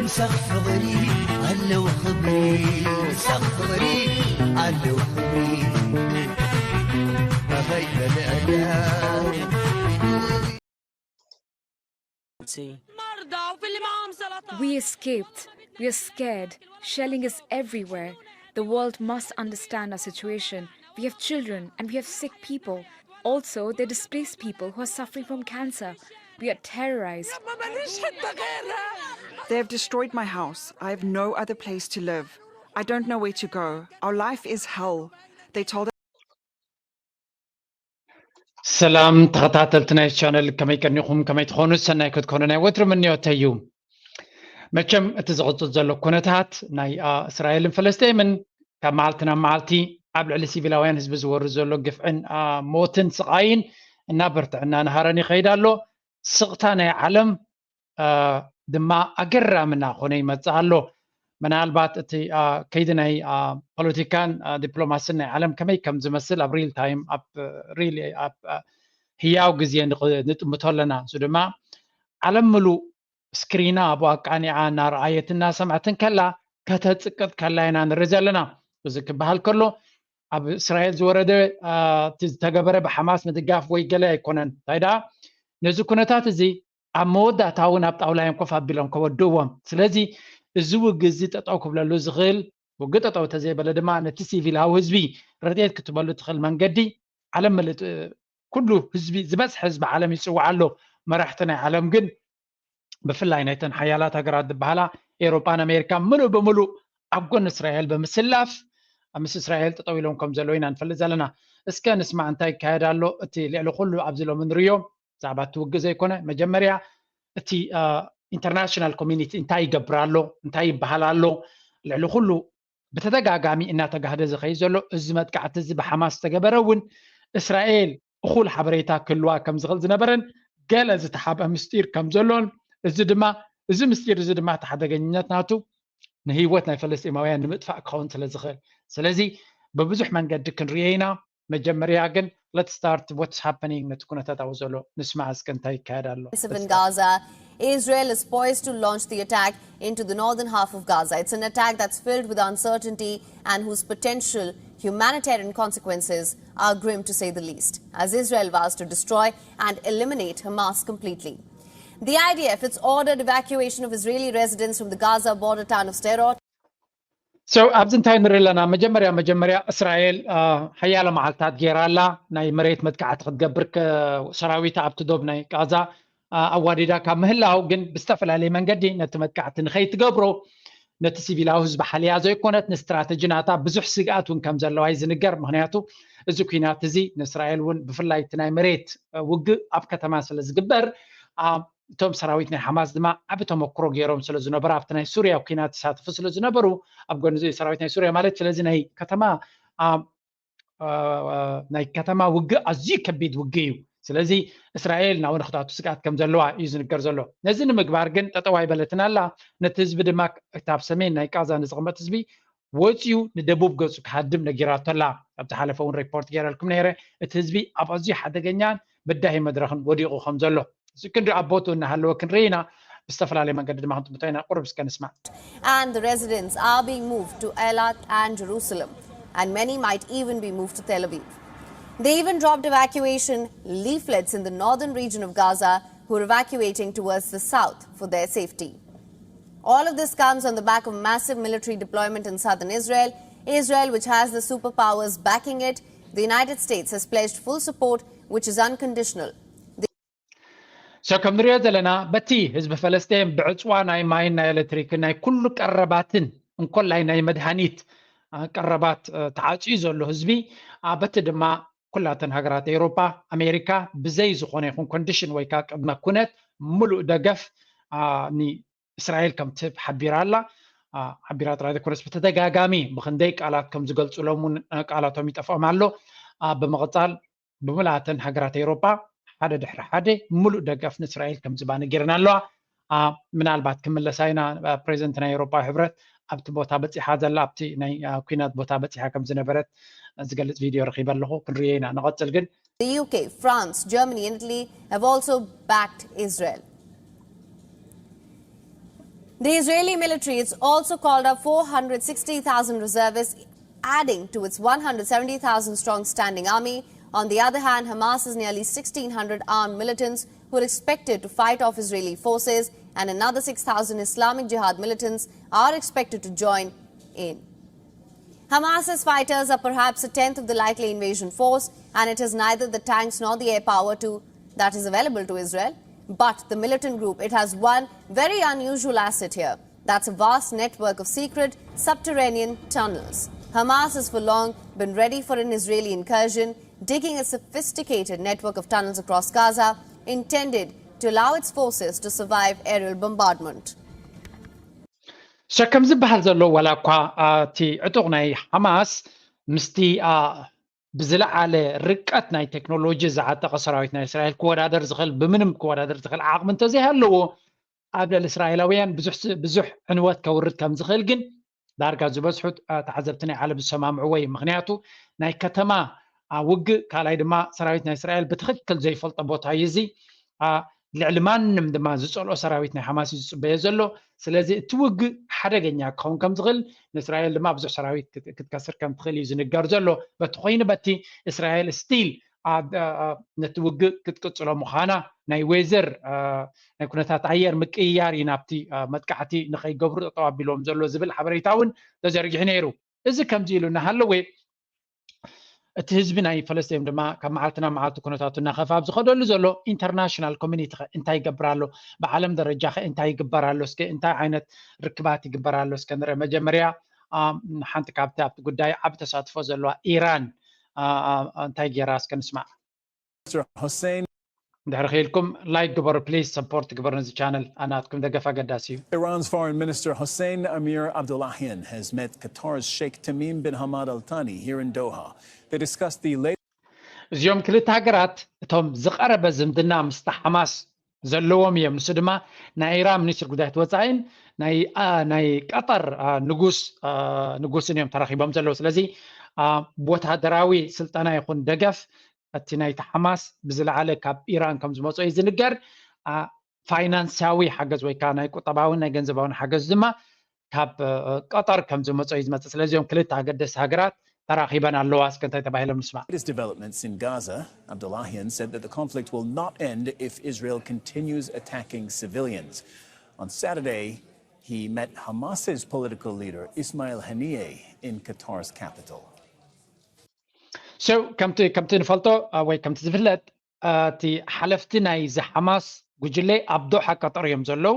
ምሳኽ ፍቕሪ ኣለዉ ክብሪ፣ ምሳኽ ፍቕሪ ኣለዉ ክብሪ። ኣኸይ በልዕዳ We escaped. We are scared. Shelling is everywhere. The world must understand our situation. We have children and we have sick people. Also, there are displaced people who are suffering from cancer. We are terrorized. They have destroyed my house. I have no other place to live. I don't know where to go. Our life is hell. They told ሰላም ተኸታተልቲ ናይ ቻነል፣ ከመይ ቀኒኹም? ከመይ ትኾኑ? ሰናይ ክትኮኑ ናይ ወትሩ ምንዮተይ እዩ። መቸም እቲ ዝቕፅል ዘሎ ኩነታት ናይ እስራኤልን ፈለስጤምን ካብ መዓልቲ ናብ መዓልቲ ኣብ ልዕሊ ሲቪላውያን ህዝቢ ዝወርድ ዘሎ ግፍዕን ሞትን ስቓይን እናበርትዐ እናነሃረን ይኸይድ ኣሎ። ስቕታ ናይ ዓለም ድማ ኣገራሚ እናኾነ ይመፅእ ኣሎ። ምናልባት እቲ ከይዲ ናይ ፖለቲካን ዲፕሎማስን ናይ ዓለም ከመይ ከም ዝመስል ኣብ ሪል ታይም ኣብ ሪል ኣብ ህያው ግዜ ንጥምቶ ኣለና። እሱ ድማ ዓለም ምሉእ ስክሪና ኣብኡ ኣቃኒዓ እናረኣየት እናሰምዐትን ከላ ከተፅቅጥ ከላ ኢና ንርኢ ዘለና። እዚ ክበሃል ከሎ ኣብ እስራኤል ዝወረደ ዝተገበረ ብሓማስ ምድጋፍ ወይ ገለ ኣይኮነን። እንታይ ደኣ ነዚ ኩነታት እዚ ኣብ መወዳእታ እውን ኣብ ጣውላ እዮም ኮፍ ኣቢሎም ከወድእዎም። ስለዚ እዚ ውግእ እዚ ጠጠው ክብለሉ ዝኽእል ውግእ ጠጠው እንተዘይበለ ድማ ነቲ ሲቪላዊ ህዝቢ ረድኤት ክትበሉ ትኽእል መንገዲ ዓለም ምልእ ኩሉ ህዝቢ ዝበዝሐ ህዝቢ ዓለም ይፅዋዕ ኣሎ። መራሕቲ ናይ ዓለም ግን ብፍላይ ናይተን ሓያላት ሃገራት ዝበሃላ ኤውሮጳን ኣሜሪካን ምሉእ ብምሉእ ኣብ ጎኒ እስራኤል ብምስላፍ ምስ እስራኤል ጠጠው ኢሎም ከም ዘለዉ ኢና ንፈልጥ ዘለና። እስከ ንስማዕ እንታይ ይካየድ ኣሎ። እቲ ልዕሊ ኩሉ ኣብዚ ሎሚ ንሪኦ ብዛዕባ እቲ ውግእ ዘይኮነ መጀመርያ እቲ ኢንተርናሽናል ኮሚኒቲ እንታይ ይገብር ኣሎ፣ እንታይ ይበሃል ኣሎ። ልዕሊ ኩሉ ብተደጋጋሚ እናተጋህደ ዝኸይድ ዘሎ እዚ መጥቃዕቲ እዚ ብሓማስ ዝተገበረ እውን እስራኤል እኹል ሓበሬታ ክህልዋ ከም ዝኽእል ዝነበረን ገለ ዝተሓብአ ምስጢር ከም ዘሎን እዚ ድማ እዚ ምስጢር እዚ ድማ እቲ ሓደገኝነት ናቱ ንህይወት ናይ ፈለስጢማውያን ንምጥፋእ ክኸውን ስለ ዝኽእል። ስለዚ ብብዙሕ መንገዲ ክንርዮ ኢና። መጀመርያ ግን let's start what's happening ነቲ ኩነታት ኣብኡ ዘሎ ንስማዕ እስከ እንታይ ይካየድ ኣሎ። In Gaza, Israel is poised to launch the attack into the northern half of Gaza. It's an attack that's filled with uncertainty and whose potential humanitarian consequences are grim, to say the least, as Israel vows to destroy and eliminate Hamas completely. The I D F, it's ordered evacuation of Israeli residents from the Gaza border town of Sderot. So ኣብዚ እንታይ ንርኢ ኣለና? መጀመርያ መጀመርያ እስራኤል ሓያለ መዓልታት ገይራ ኣላ ናይ መሬት መጥቃዕቲ ክትገብር ሰራዊታ ኣብቲ ዶብ ናይ ቃዛ ኣዋዲዳ ካብ ምህላው ግን ብዝተፈላለየ መንገዲ ነቲ መጥቃዕቲ ንኸይትገብሮ ነቲ ሲቪላዊ ህዝቢ ሓልያ ዘይኮነት ንስትራተጂ ናታ ብዙሕ ስግኣት እውን ከም ዘለዋ እዩ ዝንገር። ምክንያቱ እዚ ኩናት እዚ ንእስራኤል እውን ብፍላይ እቲ ናይ መሬት ውግእ ኣብ ከተማ ስለ ዝግበር እቶም ሰራዊት ናይ ሓማስ ድማ ዓቢ ተመክሮ ገይሮም ስለ ዝነበሩ ኣብቲ ናይ ሱርያ ኩናት ይሳተፉ ስለ ዝነበሩ ኣብ ጎኒ እዚ ሰራዊት ናይ ሱርያ ማለት ስለዚ ናይ ከተማ ናይ ከተማ ውግእ ኣዝዩ ከቢድ ውግእ እዩ። ስለዚ እስራኤል ናብኡ ንክትኣቱ ስግኣት ከም ዘለዋ እዩ ዝንገር ዘሎ። ነዚ ንምግባር ግን ጠጠው ኣይበለትን ኣላ። ነቲ ህዝቢ ድማ እታ ኣብ ሰሜን ናይ ቃዛ ንዝቕመጥ ህዝቢ ወፂኡ ንደቡብ ገፁ ክሃድም ነጊራቶ ኣላ። ኣብ ዝሓለፈ እውን ሪፖርት ገይረልኩም ነይረ። እቲ ህዝቢ ኣብ ኣዝዩ ሓደገኛን በዳሂ መድረኽን ወዲቑ ከም ዘሎ እዚ ክንዲ ኣብ ቦትኡ እናሃለወ ክንርኢ ኢና። ብዝተፈላለየ መንገዲ ድማ ክንጥምቶ ኢና። ቁሩብ እስከ ንስማዕ። And the residents are being moved to Eilat and Jerusalem, and many might even be moved to Tel Aviv. They even dropped evacuation leaflets in the northern region of Gaza, who are evacuating towards the south for their safety. All of this comes on the back of massive military deployment in southern Israel. Israel, which has the superpowers backing it, the United States has pledged full support, which is unconditional. So ከም ንሪኦ ዘለና በቲ ህዝቢ ፈለስጤን ብዕፅዋ ናይ ማይን ናይ ኤሌክትሪክን ናይ ኩሉ ቀረባትን እንኮላይ ናይ መድሃኒት ቀረባት ተዓፅዩ ዘሎ ህዝቢ በቲ ድማ ኩላተን ሃገራት ኤውሮጳ ኣሜሪካ ብዘይ ዝኾነ ይኹን ኮንዲሽን ወይ ከዓ ቅድመ ኩነት ሙሉእ ደገፍ ንእስራኤል ከም ትህብ ሓቢራ ኣላ። ሓቢራ ጥራይ ዘይኮነስ ብተደጋጋሚ ብክንደይ ቃላት ከም ዝገልፁሎም እውን ቃላቶም ይጠፍኦም ኣሎ። ብምቕፃል ብምልኣተን ሃገራት ኤውሮጳ ሓደ ድሕሪ ሓደ ሙሉእ ደገፍ ንእስራኤል ከም ዝባ ነጊረን ኣለዋ። ምናልባት ክምለሳ ኢና። ፕሬዚደንት ናይ ኤውሮጳዊ ሕብረት ኣብቲ ቦታ በፂሓ ዘላ ኣብቲ ናይ ኩናት ቦታ በፂሓ ከም ዝነበረት ዝገልፅ ቪድዮ ረኺበ ኣለኹ። ክንርዮ ኢና። ንቐፅል ግን The U K, France, Germany, and Italy have also backed Israel. The Israeli military has also called up four hundred sixty thousand reservists, adding to its one hundred seventy thousand strong standing army. On the other hand, Hamas has nearly sixteen hundred armed militants who are expected to fight off Israeli forces, and another six thousand Islamic Jihad militants are expected to join in. Hamas's fighters are perhaps a tenth of the likely invasion force, and it has neither the tanks nor the air power to that is available to Israel. But the militant group, it has one very unusual asset here. That's a vast network of secret subterranean tunnels. Hamas has for long been ready for an Israeli incursion, digging a sophisticated network of tunnels across Gaza intended to allow its forces to survive aerial bombardment. So ከም ዝበሃል ዘሎ ዋላ እኳ እቲ ዕጡቕ ናይ ሓማስ ምስቲ ብዝለዓለ ርቀት ናይ ቴክኖሎጂ ዝዓጠቐ ሰራዊት ናይ እስራኤል ክወዳደር ዝኽእል ብምንም ክወዳደር ዝኽእል ዓቕሚ እንተዘይሃለዎ ኣብ ልዕሊ እስራኤላውያን ብዙሕ ዕንወት ከውርድ ከም ዝኽእል ግን ዳርጋ ዝበዝሑ ተዓዘብቲ ናይ ዓለም ዝሰማምዕዎ እዩ። ምኽንያቱ ናይ ከተማ ውግእ ካልኣይ ድማ ሰራዊት ናይ እስራኤል ብትኽክል ዘይፈልጦ ቦታ እዩ እዚ። ልዕሊ ማንም ድማ ዝፀልኦ ሰራዊት ናይ ሓማስ እዩ ዝፅበዮ ዘሎ። ስለዚ እቲ ውግእ ሓደገኛ ክኸውን ከም ዝኽእል ንእስራኤል ድማ ብዙሕ ሰራዊት ክትከስር ከም ትኽእል እዩ ዝንገር ዘሎ። በቲ ኮይኑ በቲ እስራኤል ስቲል ነቲ ውግእ ክትቅፅሎ ምዃና ናይ ዌዘር ናይ ኩነታት ኣየር ምቅይያር እዩ ናብቲ መጥቃዕቲ ንኸይገብሩ ጠጠው ኣቢሎም ዘሎ ዝብል ሓበሬታ እውን ተዘርጊሑ ነይሩ። እዚ ከምዚ ኢሉ እናሃለወ እቲ ህዝቢ ናይ ፈለስጢን ድማ ካብ መዓልቲ ናብ መዓልቲ ኩነታቱ እናኸፍኣ ኣብ ዝኸደሉ ዘሎ ኢንተርናሽናል ኮሚኒቲ ኸ እንታይ ይገብር ኣሎ? ብዓለም ደረጃ ኸ እንታይ ይግበር ኣሎ? እስከ እንታይ ዓይነት ርክባት ይግበር ኣሎ? እስከ ንርኢ። መጀመርያ ሓንቲ ካብቲ ኣብቲ ጉዳይ ዓቢ ተሳትፎ ዘለዋ ኢራን እንታይ ገይራ እስከ ንስማዕ። Hussein ድሕሪ ኺኢልኩም ላይክ ግበሩ ፕሊዝ ሰፖርት ግበሩ ነዚ ቻነል ኣናትኩም ደገፍ ኣገዳሲ እዩ። Iran's Foreign Minister Hossein Amir Abdullahian has met Qatar's Sheikh Tamim bin Hamad Al Thani here in Doha. They discussed the latest እዚኦም ክልተ ሃገራት እቶም ዝቐረበ ዝምድና ምስቲ ሓማስ ዘለዎም እዮም። ንሱ ድማ ናይ ኢራን ሚኒስትር ጉዳያት ወፃኢን ናይ ቀጠር ንጉስ ንጉስን እዮም ተራኺቦም ዘለዉ። ስለዚ ብወታደራዊ ስልጠና ይኹን ደገፍ እቲ ናይቲ ሓማስ ብዝለዓለ ካብ ኢራን ከም ዝመፅኦ እዩ ዝንገር። ፋይናንሳዊ ሓገዝ ወይ ከዓ ናይ ቁጠባውን ናይ ገንዘባውን ሓገዝ ድማ ካብ ቀጠር ከም ዝመፅኦ እዩ ዝመፅእ። ስለዚኦም ክልተ ኣገደስቲ ሃገራት ተራኺበን ኣለዋ። እስከ እንታይ ተባሂሎም ንስማዕ። Latest developments in Gaza. Abdullahian said that the conflict will not end if Israel continues attacking civilians. On Saturday, he met Hamas's political leader Ismail Haniyeh in Qatar's capital. So ከምቲ ከምቲ ንፈልጦ ወይ ከምቲ ዝፍለጥ እቲ ሓለፍቲ ናይ እዚ ሓማስ ጉጅለ ኣብ ዶሓ ቀጠር እዮም ዘለዉ።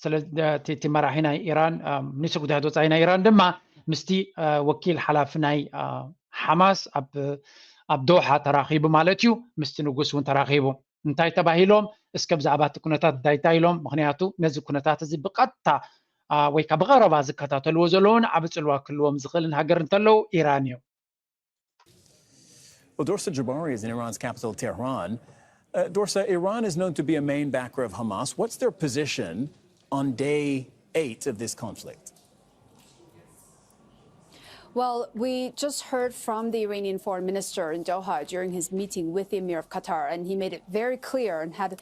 ስለቲ መራሒ ናይ ኢራን ሚኒስትር ጉዳያት ወፃኢ ናይ ኢራን ድማ ምስቲ ወኪል ሓላፊ ናይ ሓማስ ኣብ ዶሓ ተራኺቡ ማለት እዩ። ምስቲ ንጉስ እውን ተራኺቡ እንታይ ተባሂሎም እስከ ብዛዕባ እቲ ኩነታት እንታይ እንታይ ኢሎም። ምክንያቱ ነዚ ኩነታት እዚ ብቀጥታ ወይ ከዓ ብቀረባ ዝከታተልዎ ዘለውን ዓብ ፅልዋ ክህልዎም ዝኽእልን ሃገር እንተለዉ ኢራን እዩ። Well, Dorsa Jabari is in Iran's capital, Tehran. Uh, Dorsa, Iran is known to be a main backer of Hamas. What's their position on day eight of this conflict? Well, we just heard from the Iranian foreign minister in Doha during his meeting with the Emir of Qatar, and he made it very clear and had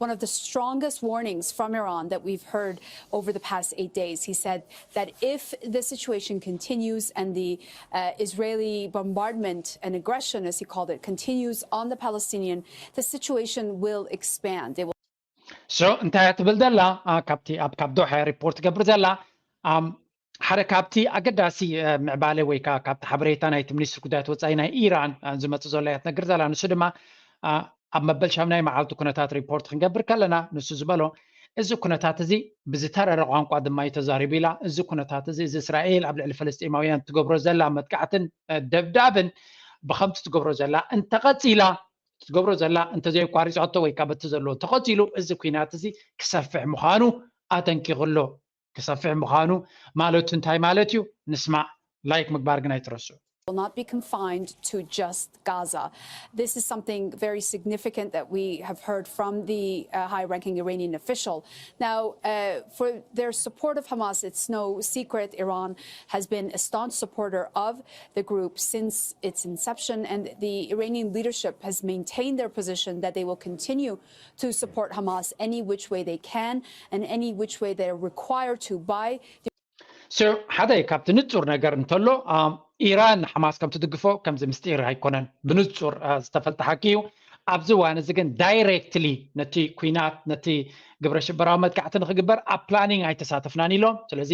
one of the strongest warnings from Iran that we've heard over the past eight days. He said that if the situation continues and the uh, Israeli bombardment and aggression, as he called it, continues on the Palestinian, the situation will expand. It will So እንታይ እያ ትብል ዘላ? ካብቲ ኣብ ካብ ዶሓ ሪፖርት ትገብር ዘላ ሓደ ካብቲ ኣገዳሲ ምዕባለ ወይ ከዓ ካብቲ ሓበሬታ ናይቲ ሚኒስትሪ ጉዳያት ወፃኢ ናይ ኢራን ዝመፅእ ዘሎ እያ ትነግር ዘላ። ንሱ ድማ ኣብ መበል ሻምናይ መዓልቲ ኩነታት ሪፖርት ክንገብር ከለና ንሱ ዝበሎ እዚ ኩነታት እዚ ብዝተረረ ቋንቋ ድማ እዩ ተዛሪቡ ኢላ። እዚ ኩነታት እዚ እዚ እስራኤል ኣብ ልዕሊ ፈለስጢማውያን ትገብሮ ዘላ መጥቃዕትን ደብዳብን ብከምቲ ትገብሮ ዘላ እንተቐፂላ ትገብሮ ዘላ እንተዘይቋሪፃቶ ወይ ከዓ በቲ ዘሎ ተቐፂሉ እዚ ኩናት እዚ ክሰፍሕ ምዃኑ ኣጠንቂቑ ኣሎ። ክሰፍሕ ምዃኑ ማለቱ እንታይ ማለት እዩ? ንስማዕ። ላይክ ምግባር ግን ኣይትረስዑ። will not be confined to just Gaza. This is something very significant that we have heard from the uh, high-ranking Iranian official. Now, uh, for their support of Hamas, it's no secret Iran has been a staunch supporter of the group since its inception, and the Iranian leadership has maintained their position that they will continue to support Hamas any which way they can and any which way they're required to by So ሓደ ካብቲ ንጹር ነገር እንተሎ ኢራን ንሓማስ ከም ትድግፎ ከምዚ ምስጢር ኣይኮነን፣ ብንጹር ዝተፈልጠ ሓቂ እዩ። ኣብዚ እዋን እዚ ግን ዳይሬክትሊ ነቲ ኲናት ነቲ ግብረ ሽበራዊ መጥቃዕቲ ንክግበር ኣብ ፕላኒንግ ኣይተሳተፍናን ኢሎም። ስለዚ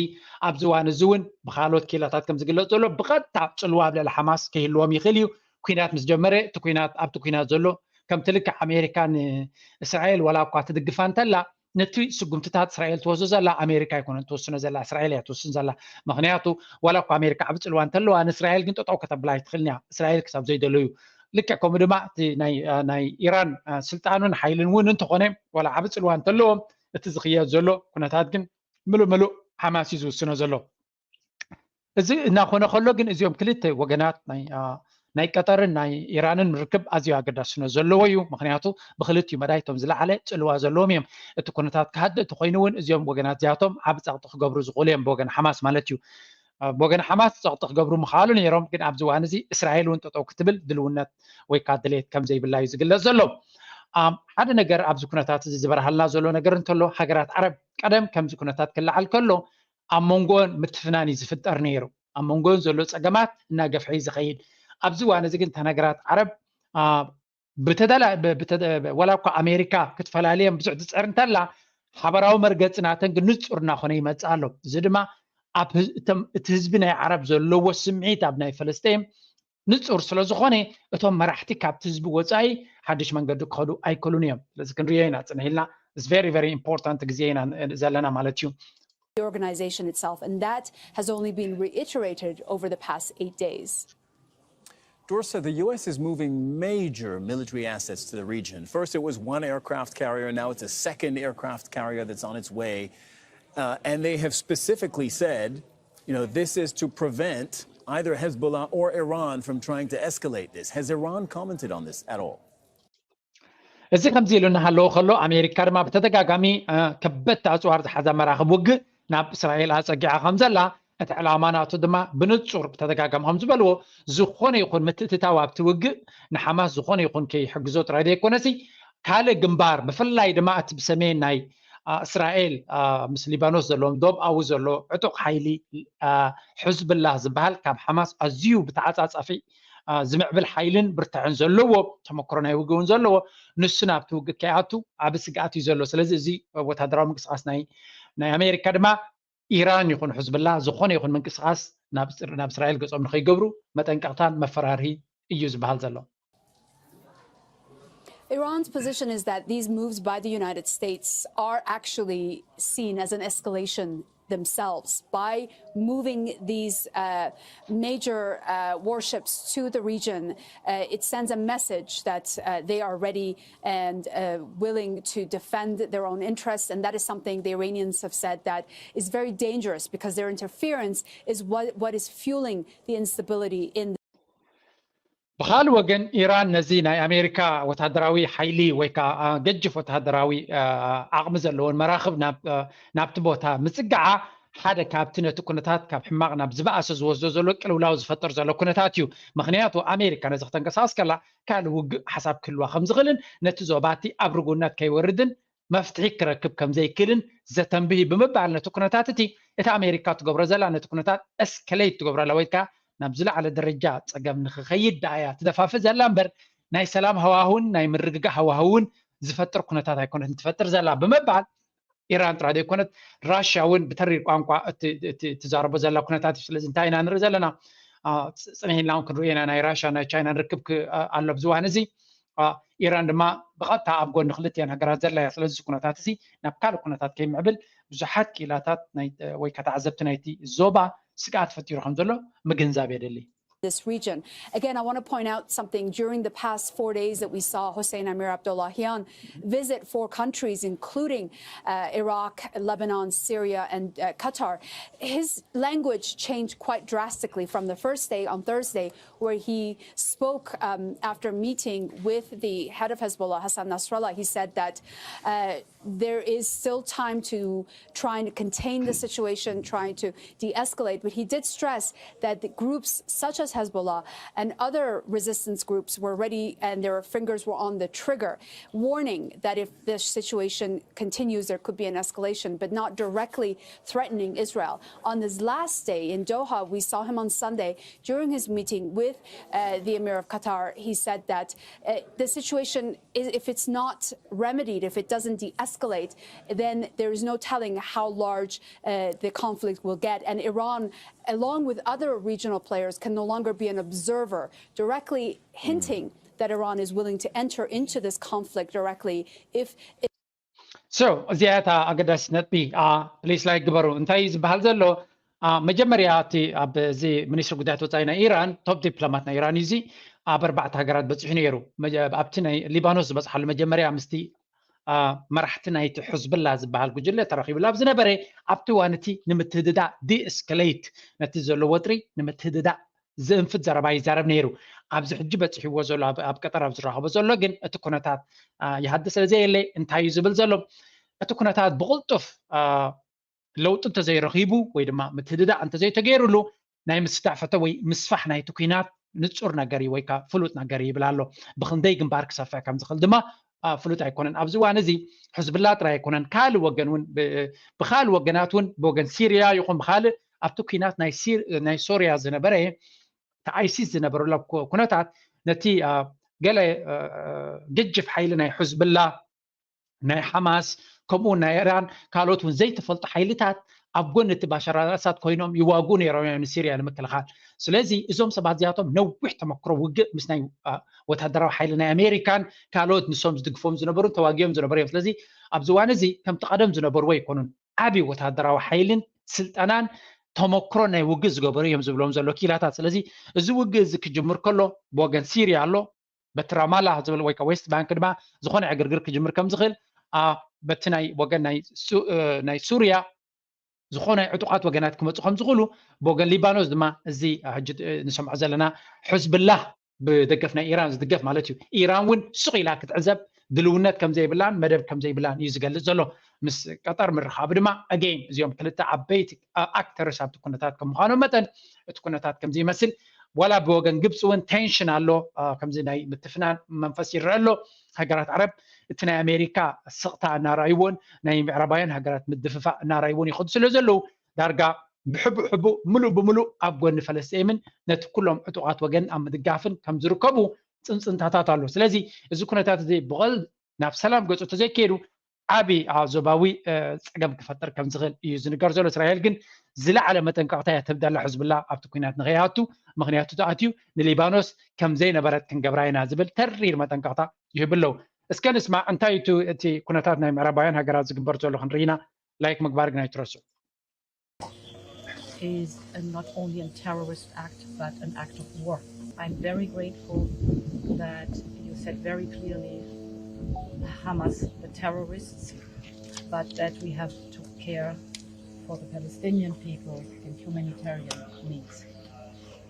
ኣብዚ እዋን እዚ እውን ብካልኦት ኪላታት ከም ዝግለጽ ዘሎ ብቐጥታ ጽልዋ ኣብ ልዕሊ ሓማስ ክህልዎም ይኽእል እዩ። ኲናት ምስ ጀመረ እቲ ኲናት ኣብቲ ኲናት ዘሎ ከምቲ ልክዕ ኣሜሪካ ንእስራኤል ዋላ እኳ ትድግፋ እንተላ ነቲ ስጉምትታት እስራኤል ትወስዶ ዘላ ኣሜሪካ ኣይኮነን ትወስኖ ዘላ፣ እስራኤል እያ ትወስን ዘላ። ምክንያቱ ዋላ እኳ ኣሜሪካ ዓቢ ጽልዋ እንተለዋ ንእስራኤል ግን ጠጠው ከተብላ ኣይትኽእልን እያ፣ እስራኤል ክሳብ ዘይደለዩ። ልክዕ ከምኡ ድማ እቲ ናይ ኢራን ስልጣንን ሓይልን እውን እንተኾነ ዋላ ዓቢ ጽልዋ እንተለዎም እቲ ዝኽየድ ዘሎ ኩነታት ግን ምሉእ ምሉእ ሓማስ እዩ ዝውስኖ ዘሎ። እዚ እናኾነ ከሎ ግን እዚኦም ክልተ ወገናት ናይ ቀጠርን ናይ ኢራንን ርክብ ኣዝዩ ኣገዳስነት ዘለዎ እዩ። ምክንያቱ ብክልቲኡ መዳይ እቶም ዝለዓለ ጽልዋ ዘለዎም እዮም። እቲ ኩነታት ክሃድእ እንተኮይኑ እውን እዚኦም ወገናት እዚኣቶም ዓቢ ጸቕጢ ክገብሩ ዝኽእሉ እዮም፣ ብወገን ሓማስ ማለት እዩ። ብወገን ሓማስ ጸቕጢ ክገብሩ ምኽኣሉ ነይሮም፣ ግን ኣብዚ እዋን እዚ እስራኤል እውን ጠጠው ክትብል ድልውነት ወይ ከዓ ድሌት ከም ዘይብላ እዩ ዝግለጽ ዘሎ። ሓደ ነገር ኣብዚ ኩነታት እዚ ዝበርሃልና ዘሎ ነገር እንተሎ ሃገራት ዓረብ ቀደም ከምዚ ኩነታት ክለዓል ከሎ ኣብ መንጎን ምትፍናን እዩ ዝፍጠር ነይሩ። ኣብ መንጎን ዘሎ ጸገማት እናገፍሐ እዩ ዝኸይድ። ኣብዚ እዋን እዚ ግን እተን ሃገራት ዓረብ ዋላ እኳ ኣሜሪካ ክትፈላልየን ብዙሕ ትጽዕር እንተላ ሓበራዊ መርገጺ ናተን ግን ንጹር እናኾነ ይመጽእ ኣሎ። እዚ ድማ እቲ ህዝቢ ናይ ዓረብ ዘለዎ ስምዒት ኣብ ናይ ፈለስጤም ንጹር ስለ ዝኾነ እቶም መራሕቲ ካብቲ ህዝቢ ወጻኢ ሓድሽ መንገዲ ክኸዱ ኣይክእሉን እዮም። ስለዚ ክንሪኦ ኢና ጽንሕ ኢልና። It's very very important ግዜ ኢና ዘለና ማለት እዩ። The organization itself, and that has only been reiterated over the past eight days. Dorsa, the U S is moving major military assets to the region. First, it was one aircraft carrier. Now it's a second aircraft carrier that's on its way. Uh, and they have specifically said, you know, this is to prevent either Hezbollah or Iran from trying to escalate this. Has Iran commented on this at all? እዚ ከምዚ ኢሉ እናሃለዎ ከሎ ኣሜሪካ ድማ ብተደጋጋሚ ከበድቲ ኣፅዋር ዝሓዛ መራኽብ ውግእ ናብ እስራኤል ኣፀጊዓ ከም ዘላ እቲ ዕላማ ናቱ ድማ ብንፁር ብተደጋጋሚ ከም ዝበልዎ ዝኾነ ይኹን ምትእትታው ኣብቲ ውግእ ንሓማስ ዝኾነ ይኹን ከይሕግዞ ጥራይ ዘይኮነሲ ካልእ ግንባር ብፍላይ ድማ እቲ ብሰሜን ናይ እስራኤል ምስ ሊባኖስ ዘለዎም ዶብኣዊ ዘሎ ዕጡቕ ሓይሊ ሕዝብላህ ዝበሃል ካብ ሓማስ ኣዝዩ ብተዓፃፃፊ ዝምዕብል ሓይልን ብርትዐን ዘለዎ ተመክሮ ናይ ውግእ እውን ዘለዎ ንሱ ናብቲ ውግእ ከይኣቱ ዓቢ ስግኣት እዩ ዘሎ። ስለዚ እዚ ወታደራዊ ምንቅስቃስ ናይ ናይ ኣሜሪካ ድማ ኢራን ይኹን ሕዝብላ ዝኾነ ይኹን ምንቅስቃስ ናብ እስራኤል ገጾም ንኸይገብሩ መጠንቀቕታን መፈራርሂ እዩ ዝበሃል ዘሎ። Iran's position is that these moves by the United States are actually seen as an escalation themselves by moving these uh, major uh, warships to the region. Uh, it sends a message that uh, they are ready and uh, willing to defend their own interests, and that is something the Iranians have said that is very dangerous because their interference is what, what is fueling the instability in ብኻልእ ወገን ኢራን ነዚ ናይ ኣሜሪካ ወታደራዊ ሓይሊ ወይ ከዓ ገጅፍ ወታደራዊ ዓቕሚ ዘለዎን መራኽብ ናብቲ ቦታ ምፅጋዓ ሓደ ካብቲ ነቲ ኩነታት ካብ ሕማቕ ናብ ዝበኣሰ ዝወስዶ ዘሎ ቅልውላው ዝፈጥር ዘሎ ኩነታት እዩ። ምክንያቱ ኣሜሪካ ነዚ ክተንቀሳቐስ ከላ ካልእ ውግእ ሓሳብ ክህልዋ ከም ዝኽእልን ነቲ ዞባቲ ኣብ ርጉነት ከይወርድን መፍትሒ ክረክብ ከም ዘይክእልን ዘተንብህ እዩ ብምባል ነቲ ኩነታት እቲ እቲ ኣሜሪካ ትገብሮ ዘላ ነቲ ኩነታት እስከሌት ትገብሮ ኣላ ወይ ከዓ ናብ ዝለዓለ ደረጃ ፀገም ንክኸይድ ደኣ እያ ትደፋፍእ ዘላ እምበር ናይ ሰላም ሃዋህውን ናይ ምርግጋእ ሃዋህውን ዝፈጥር ኩነታት ኣይኮነትን ትፈጥር ዘላ ብምባል ኢራን ጥራይ ዘይኮነት ራሽያ እውን ብተሪር ቋንቋ ትዛረቦ ዘላ ኩነታት እዩ። ስለዚ እንታይ ኢና ንርኢ ዘለና? ፅንሕ ኢልና እውን ክንሪኦ ኢና። ናይ ራሽያ ናይ ቻይና ርክብ ኣሎ ኣብዚ እዋን እዚ። ኢራን ድማ ብቐጥታ ኣብ ጎኒ ክልቲአን ሃገራት ዘላ እያ። ስለዚ ኩነታት እዚ ናብ ካልእ ኩነታት ከይምዕብል ብዙሓት ክኢላታት ወይ ተዓዘብቲ ናይቲ ዞባ ስግኣት ፈጢሩ ከም ዘሎ ምግንዛብ የድሊ። this region. Again, I want to point out something. During the past four days that we saw Hossein Amir Abdollahian visit four countries, including uh, Iraq, Lebanon, Syria, and uh, Qatar, his language changed quite drastically from the first day on Thursday, where he spoke um, after meeting with the head of Hezbollah, Hassan Nasrallah. He said that uh, there is still time to try and contain the situation, trying to de-escalate. But he did stress that the groups such as Hezbollah and other resistance groups were ready and their fingers were on the trigger, warning that if the situation continues, there could be an escalation, but not directly threatening Israel. On his last day in Doha, we saw him on Sunday during his meeting with uh, the Emir of Qatar. He said that uh, the situation is, if it's not remedied, if it doesn't de-escalate, then there is no telling how large uh, the conflict will get. And Iran, along with other regional players, can no longer be an observer, directly hinting that Iran is willing to enter into this conflict directly if So እዚኣ እታ ኣገዳሲት ነጥቢ ፕሊስ ላይክ ግበሩ። እንታይ እዩ ዝበሃል ዘሎ? መጀመርያ እቲ ኣብዚ ሚኒስትሪ ጉዳያት ወፃኢ ናይ ኢራን፣ ቶፕ ዲፕሎማት ናይ ኢራን እዩ። እዚ ኣብ ኣርባዕተ ሃገራት በፂሑ ነይሩ። ኣብቲ ናይ ሊባኖስ ዝበፅሓሉ መጀመርያ ምስቲ መራሕቲ ናይቲ ሕዝብላ ዝበሃል ጉጅለ ተራኺቡላ ኣብ ዝነበረ፣ ኣብቲ እዋን እቲ ንምትህድዳእ፣ ዲኤስከሌት፣ ነቲ ዘሎ ወጥሪ ንምትህድዳእ ዝእንፍት ዘረባ ይዛረብ ነይሩ። ኣብዚ ሕጂ በፂሕዎ ዘሎ ኣብ ቀጠር ኣብ ዝራኸቦ ዘሎ ግን እቲ ኩነታት ይሃድእ ስለ ዘየለ እንታይ እዩ ዝብል ዘሎ? እቲ ኩነታት ብቕልጡፍ ለውጢ እንተዘይረኺቡ ወይ ድማ ምትህድዳእ እንተዘይተገይሩሉ ናይ ምስፍሕፋሕ ወይ ምስፋሕ ናይቲ ኩናት ንፁር ነገር እዩ ወይ ከዓ ፍሉጥ ነገር እዩ ይብል ኣሎ። ብክንደይ ግንባር ክሰፍሕ ከም ዝኽእል ድማ ፍሉጥ ኣይኮነን። ኣብዚ እዋን እዚ ሕዝብላ ጥራይ ኣይኮነን፣ ካልእ ወገን እውን ብካልእ ወገናት እውን ብወገን ሲርያ ይኹን ብካልእ ኣብቲ ኩናት ናይ ሶርያ ዝነበረ እቲ ኣይሲስ ዝነበረሉ ኩነታት ነቲ ገለ ገጅፍ ሓይሊ ናይ ሕዝብላ ናይ ሓማስ ከምኡ ናይ ኢራን ካልኦት እውን ዘይተፈልጡ ሓይልታት ኣብ ጎኒ እቲ ባሻር ኣልኣሳድ ኮይኖም ይዋግኡ ነይሮም እዮም ንሲርያ ንምክልኻል። ስለዚ እዞም ሰባት እዚኣቶም ነዊሕ ተመክሮ ውግእ ምስ ናይ ወታደራዊ ሓይሊ ናይ ኣሜሪካን ካልኦት ንሶም ዝድግፎም ዝነበሩን ተዋጊኦም ዝነበሩ እዮም። ስለዚ ኣብዚ እዋን እዚ ከምቲ ቀደም ዝነበርዎ ኣይኮኑን። ዓብዪ ወታደራዊ ሓይልን ስልጠናን ተመክሮ ናይ ውግእ ዝገበሩ እዮም ዝብሎም ዘሎ ክኢላታት። ስለዚ እዚ ውግእ እዚ ክጅምር ከሎ ብወገን ሲርያ ኣሎ፣ በቲ ራማላ ዝብል ወይ ከዓ ዌስት ባንክ ድማ ዝኾነ ዕግርግር ክጅምር ከም ዝኽእል በቲ ናይ ወገን ናይ ሱርያ ዝኾነ ዕጡቓት ወገናት ክመፁ ከም ዝኽእሉ ብወገን ሊባኖስ ድማ እዚ ሕጂ ንሰምዖ ዘለና ሕዝብላህ ብደገፍ ናይ ኢራን ዝድገፍ ማለት እዩ። ኢራን እውን ሱቕ ኢላ ክትዕዘብ ድልውነት ከም ዘይብላን መደብ ከም ዘይብላን እዩ ዝገልጽ ዘሎ። ምስ ቀጠር ምርኻቡ ድማ ኣገይን እዚኦም ክልተ ዓበይቲ ኣክተርስ ኣብቲ ኩነታት ከም ምዃኖም መጠን እቲ ኩነታት ከም ዘይመስል ዋላ ብወገን ግብፂ እውን ቴንሽን ኣሎ። ከምዚ ናይ ምትፍናን መንፈስ ይረአ ኣሎ። ሃገራት ዓረብ እቲ ናይ ኣሜሪካ ስቕታ እናረኣይዎን ናይ ምዕራባውያን ሃገራት ምድፍፋእ እናረኣይዎን ይኸዱ ስለ ዘለዉ ዳርጋ ብሕቡእ ሕቡእ ምሉእ ብምሉእ ኣብ ጎኒ ፈለስጤምን ነቲ ኩሎም ዕጡቓት ወገን ኣብ ምድጋፍን ከም ዝርከቡ ፅንፅንታታት ኣሎ። ስለዚ እዚ ኩነታት እዚ ብቐል ናብ ሰላም ገፁ ተዘይከይዱ ዓብዪ ዞባዊ ፀገም ክፈጥር ከም ዝኽእል እዩ ዝንገር ዘሎ። እስራኤል ግን ዝለዓለ መጠንቀቕታ እያ ትህብ ዘላ ሕዝብላ ኣብቲ ኩናት ንኸይኣቱ፣ ምኽንያቱ ተኣትዩ ንሊባኖስ ከም ዘይነበረት ክንገብራ ኢና ዝብል ተሪር መጠንቀቕታ ይህብ ኣለዉ። እስከ ንስማዕ እንታይ እቲ ኩነታት ናይ ምዕራባውያን ሃገራት ዝግበር ዘሎ ክንርኢና ላይክ ምግባር ግን ኣይትረስዑ። is a, not only a terrorist act, but an act of war. I'm very grateful that you said very clearly Hamas, the terrorists, but that we have to care for the Palestinian people and humanitarian needs.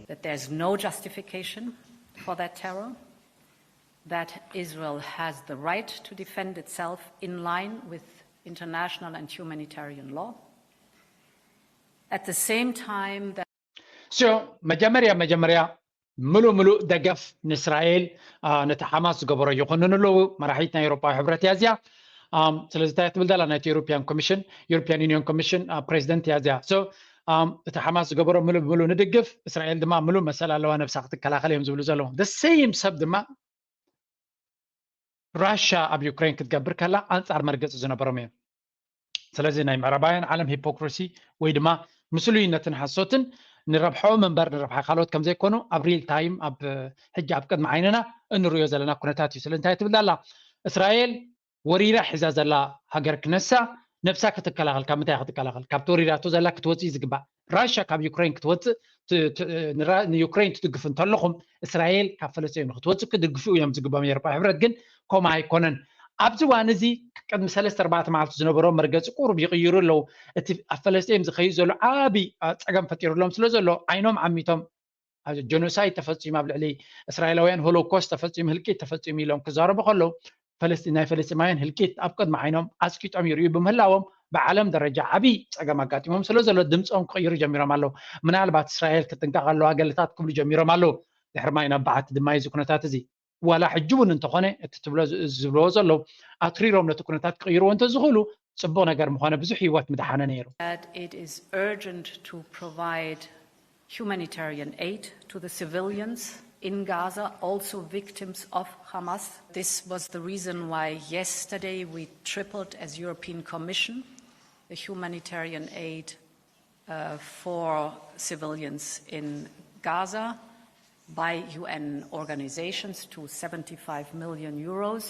That there's no justification for that terror, that Israel has the right to defend itself in line with international and humanitarian law. At the same time that so መጀመርያ መጀመርያ ምሉእ ምሉእ ደገፍ ንእስራኤል ነቲ ሓማስ ዝገበሮ ይኮንን ኣለዉ። መራሒት ናይ ኤሮፓዊ ሕብረት እያ እዚኣ። ስለዚ እንታይ ትብል ዘላ ናይቲ European Commission European Union Commission ፕሬዚደንት እያ እዚኣ። So እቲ ሓማስ ዝገበሮ ምሉእ ብምሉእ ንድግፍ፣ እስራኤል ድማ ምሉእ መሰል ኣለዋ ነብሳ ክትከላኸል እዮም ዝብሉ ዘለዉ። The same ሰብ ድማ ራሻ ኣብ ዩክሬን ክትገብር ከላ ኣንጻር መርገጺ ዝነበሮም እዮም። ስለዚ ናይ ምዕራባውያን ዓለም ሂፖክሪሲ ወይ ድማ ምስሉይነትን ሓሶትን ንረብሖም እምበር ንረብሓ ካልኦት ከም ዘይኮኑ ኣብ ሪል ታይም ኣብ ሕጂ ኣብ ቅድሚ ዓይንና እንርእዮ ዘለና ኩነታት እዩ። ስለ እንታይ ትብል ኣላ እስራኤል ወሪራ ሒዛ ዘላ ሃገር ክነሳ ነብሳ ክትከላኸል ካብ ምንታይ ክትከላኸል ካብቲ ወሪራቶ ዘላ ክትወፅእ ዝግባእ ራሽያ ካብ ዩክሬን ክትወፅእ ንዩክሬን ትድግፍ እንተለኹም፣ እስራኤል ካብ ፈለስጢን ንክትወፅእ ክድግፉ እዮም ዝግባም። የውሮጳ ሕብረት ግን ከምኡ ኣይኮነን። ኣብዚ እዋን እዚ ቅድሚ ሰለስተ ኣርባዕተ መዓልቲ ዝነበሮ መርገፂ ቁሩብ ይቕይሩ ኣለዉ። እቲ ኣብ ፈለስጢን ዝኸይድ ዘሎ ዓብዪ ፀገም ፈጢሩሎም ስለ ዘሎ ዓይኖም ዓሚቶም ጀኖሳይድ ተፈፂሙ ኣብ ልዕሊ እስራኤላውያን፣ ሆሎኮስት ተፈፂሙ፣ ህልቂት ተፈፂሙ ኢሎም ክዛረቡ ከለዉ፣ ናይ ፈለስጢማውያን ህልቂት ኣብ ቅድሚ ዓይኖም ኣስቂጦም ይርእዩ ብምህላዎም ብዓለም ደረጃ ዓብዪ ፀገም ኣጋጢሞም ስለ ዘሎ ድምፆም ክቕይሩ ጀሚሮም ኣለዉ። ምናልባት እስራኤል ክትጥንቀቕ ኣለዋ ገለታት ክብሉ ጀሚሮም ኣለዉ። ድሕሪ ማይ ናብ በዓቲ ድማ እዚ ኩነታት እዚ ዋላ ሕጂ እውን እንተኾነ እቲ ትብሎ ዝብልዎ ዘለዉ ኣትሪሮም ነቲ ኩነታት ክቕይርዎ እንተዝኽእሉ ፅቡቕ ነገር ምኾነ፣ ብዙሕ ህይወት ምድሓነ ነይሩ። That it is urgent to provide humanitarian aid to the civilians in Gaza, also victims of Hamas. This was the reason why yesterday we tripled, as European Commission, the humanitarian aid uh, for civilians in Gaza by U N organizations to seventy-five million euros.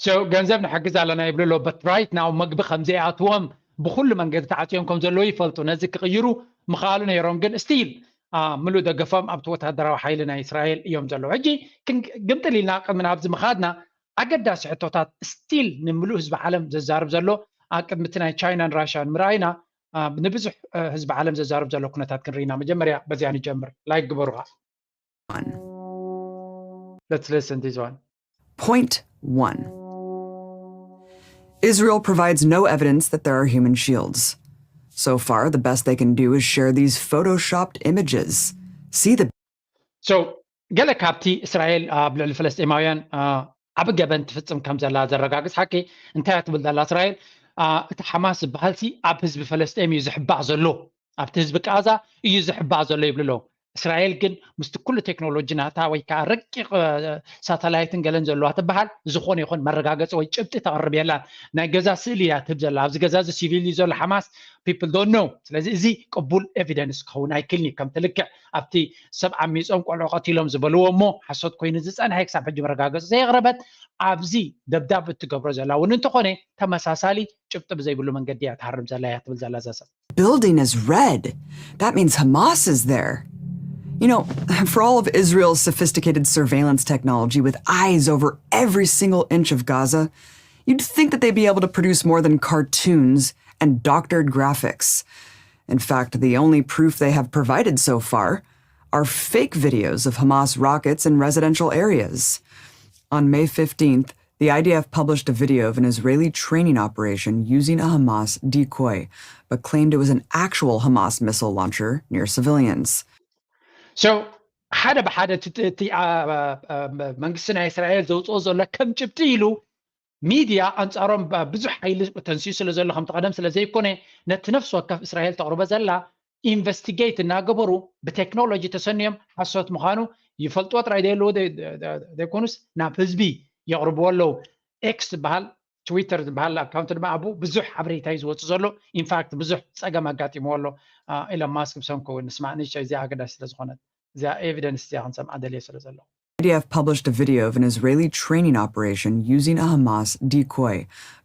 So ገንዘብ ንሕግዝ ኣለና ይብሉ ኣለዉ። But right now መግቢ ከም ዘይኣትዎም ብኩሉ መንገዲ ተዓፅዮም ከም ዘለዉ ይፈልጡ። ነዚ ክቕይሩ ምኽኣሉ ነይሮም፣ ግን still ምሉእ ደገፎም ኣብቲ ወታደራዊ ሓይሊ ናይ እስራኤል እዮም ዘለዉ። ሕጂ ግምጥል ኢልና ቅድሚ ናብዚ ምኻድና ኣገዳሲ ሕቶታት still ንምሉእ ህዝቢ ዓለም ዘዛርብ ዘሎ ኣብ ቅድሚ እቲ ናይ ቻይናን ራሽያን ምርኣይና ንብዙሕ ህዝቢ ዓለም ዘዛርብ ዘሎ ኩነታት ክንርኢና። መጀመርያ በዚያ ንጀምር። ላይክ ግበሩኻ። Let's listen this one. Point one. Israel provides no evidence that there are human shields. So far, the best they can do is share these photoshopped images. See the So ገለ ካብቲ እስራኤል ኣብ ልዕሊ ፈለስጢማውያን ዓቢ ገበን ትፍጽም ከም ዘላ ዘረጋግጽ ሓቂ እንታይ እያ ትብል ዘላ እስራኤል? እቲ ሓማስ ዝበሃል ሲ ኣብ ህዝቢ ፈለስጢን እዩ ዝሕባእ ዘሎ፣ ኣብቲ ህዝቢ ቃዛ እዩ ዝሕባእ ዘሎ ይብሉ ኣለዉ። እስራኤል ግን ምስቲ ኩሉ ቴክኖሎጂ ናታ ወይ ከዓ ረቂቕ ሳተላይትን ገለን ዘለዋ ትበሃል ዝኾነ ይኹን መረጋገፂ ወይ ጭብጢ ተቕርብ የላን። ናይ ገዛ ስእሊ እያ ትህብ ዘላ። ኣብዚ ገዛ እዚ ሲቪል እዩ ዘሎ ሓማስ፣ people don't know። ስለዚ እዚ ቅቡል ኤቪደንስ ክኸውን ኣይክልን እዩ። ከምቲ ልክዕ ኣብቲ ሰብ ዓሚፆም ቆልዑ ቀቲሎም ዝበልዎ እሞ ሓሶት ኮይኑ ዝፀንሐ ክሳብ ሕጂ መረጋገፂ ዘየቕረበት ኣብዚ ደብዳብ እትገብሮ ዘላ እውን እንተኾነ ተመሳሳሊ ጭብጢ ብዘይብሉ መንገዲ እያ ትሃርም ዘላ እያ ትብል ዘላ እዛ ሰብ። Building is red. That means Hamas is there. You know, for all of Israel's sophisticated surveillance technology with eyes over every single inch of Gaza, you'd think that they'd be able to produce more than cartoons and doctored graphics. In fact, the only proof they have provided so far are fake videos of Hamas rockets in residential areas. On May fifteenth, the I D F published a video of an Israeli training operation using a Hamas decoy, but claimed it was an actual Hamas missile launcher near civilians. So ሓደ ብሓደ እቲ መንግስቲ ናይ እስራኤል ዘውፅኦ ዘሎ ከም ጭብጢ ኢሉ ሚድያ ኣንፃሮም ብዙሕ ሓይሊ ተንስኡ ስለ ዘሎ ከምቲ ቀደም ስለ ዘይኮነ ነቲ ነፍሲ ወከፍ እስራኤል ተቕርቦ ዘላ ኢንቨስቲጌት እናገበሩ ብቴክኖሎጂ ተሰንዮም ሓሶት ምዃኑ ይፈልጥዎ ጥራይ ዘየለዎ ዘይኮኑስ ናብ ህዝቢ የቕርብዎ ኣለዉ። ኤክስ ዝበሃል ትዊተር ዝበሃል ኣካውንት ድማ ኣብኡ ብዙሕ ሓበሬታ እዩ ዝወፅእ ዘሎ። ኢንፋክት ብዙሕ ፀገም ኣጋጢምዎ ኣሎ። ኢሎን ማስክ ብሰንኮ እውን ንስማዕ ንእሽተይ እዚኣ ኣገዳሲ ስለ ዝኾነት እዚኣ ኤቪደንስ እዚኣ ክንሰምዓ ደልየ ስለ ዘለኹ። I D F published a video of an Israeli training operation using a Hamas decoy,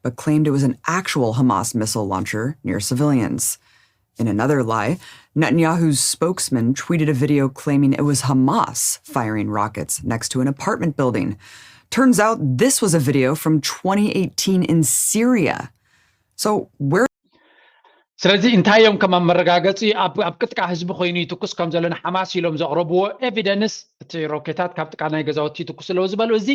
but claimed it was an actual Hamas missile launcher near civilians. In another lie, Netanyahu's spokesman tweeted a video claiming it was Hamas firing rockets next to an apartment building. Turns out this was a video from twenty eighteen in Syria. So where ስለዚ እንታይ እዮም ከም መረጋገፂ ኣብ ቅጥቃ ህዝቢ ኮይኑ ይትኩስ ከም ዘሎ ንሓማስ ኢሎም ዘቕረብዎ ኤቪደንስ እቲ ሮኬታት ካብ ጥቃ ናይ ገዛውቲ ይትኩስ ኣለዎ ዝበሉ እዚ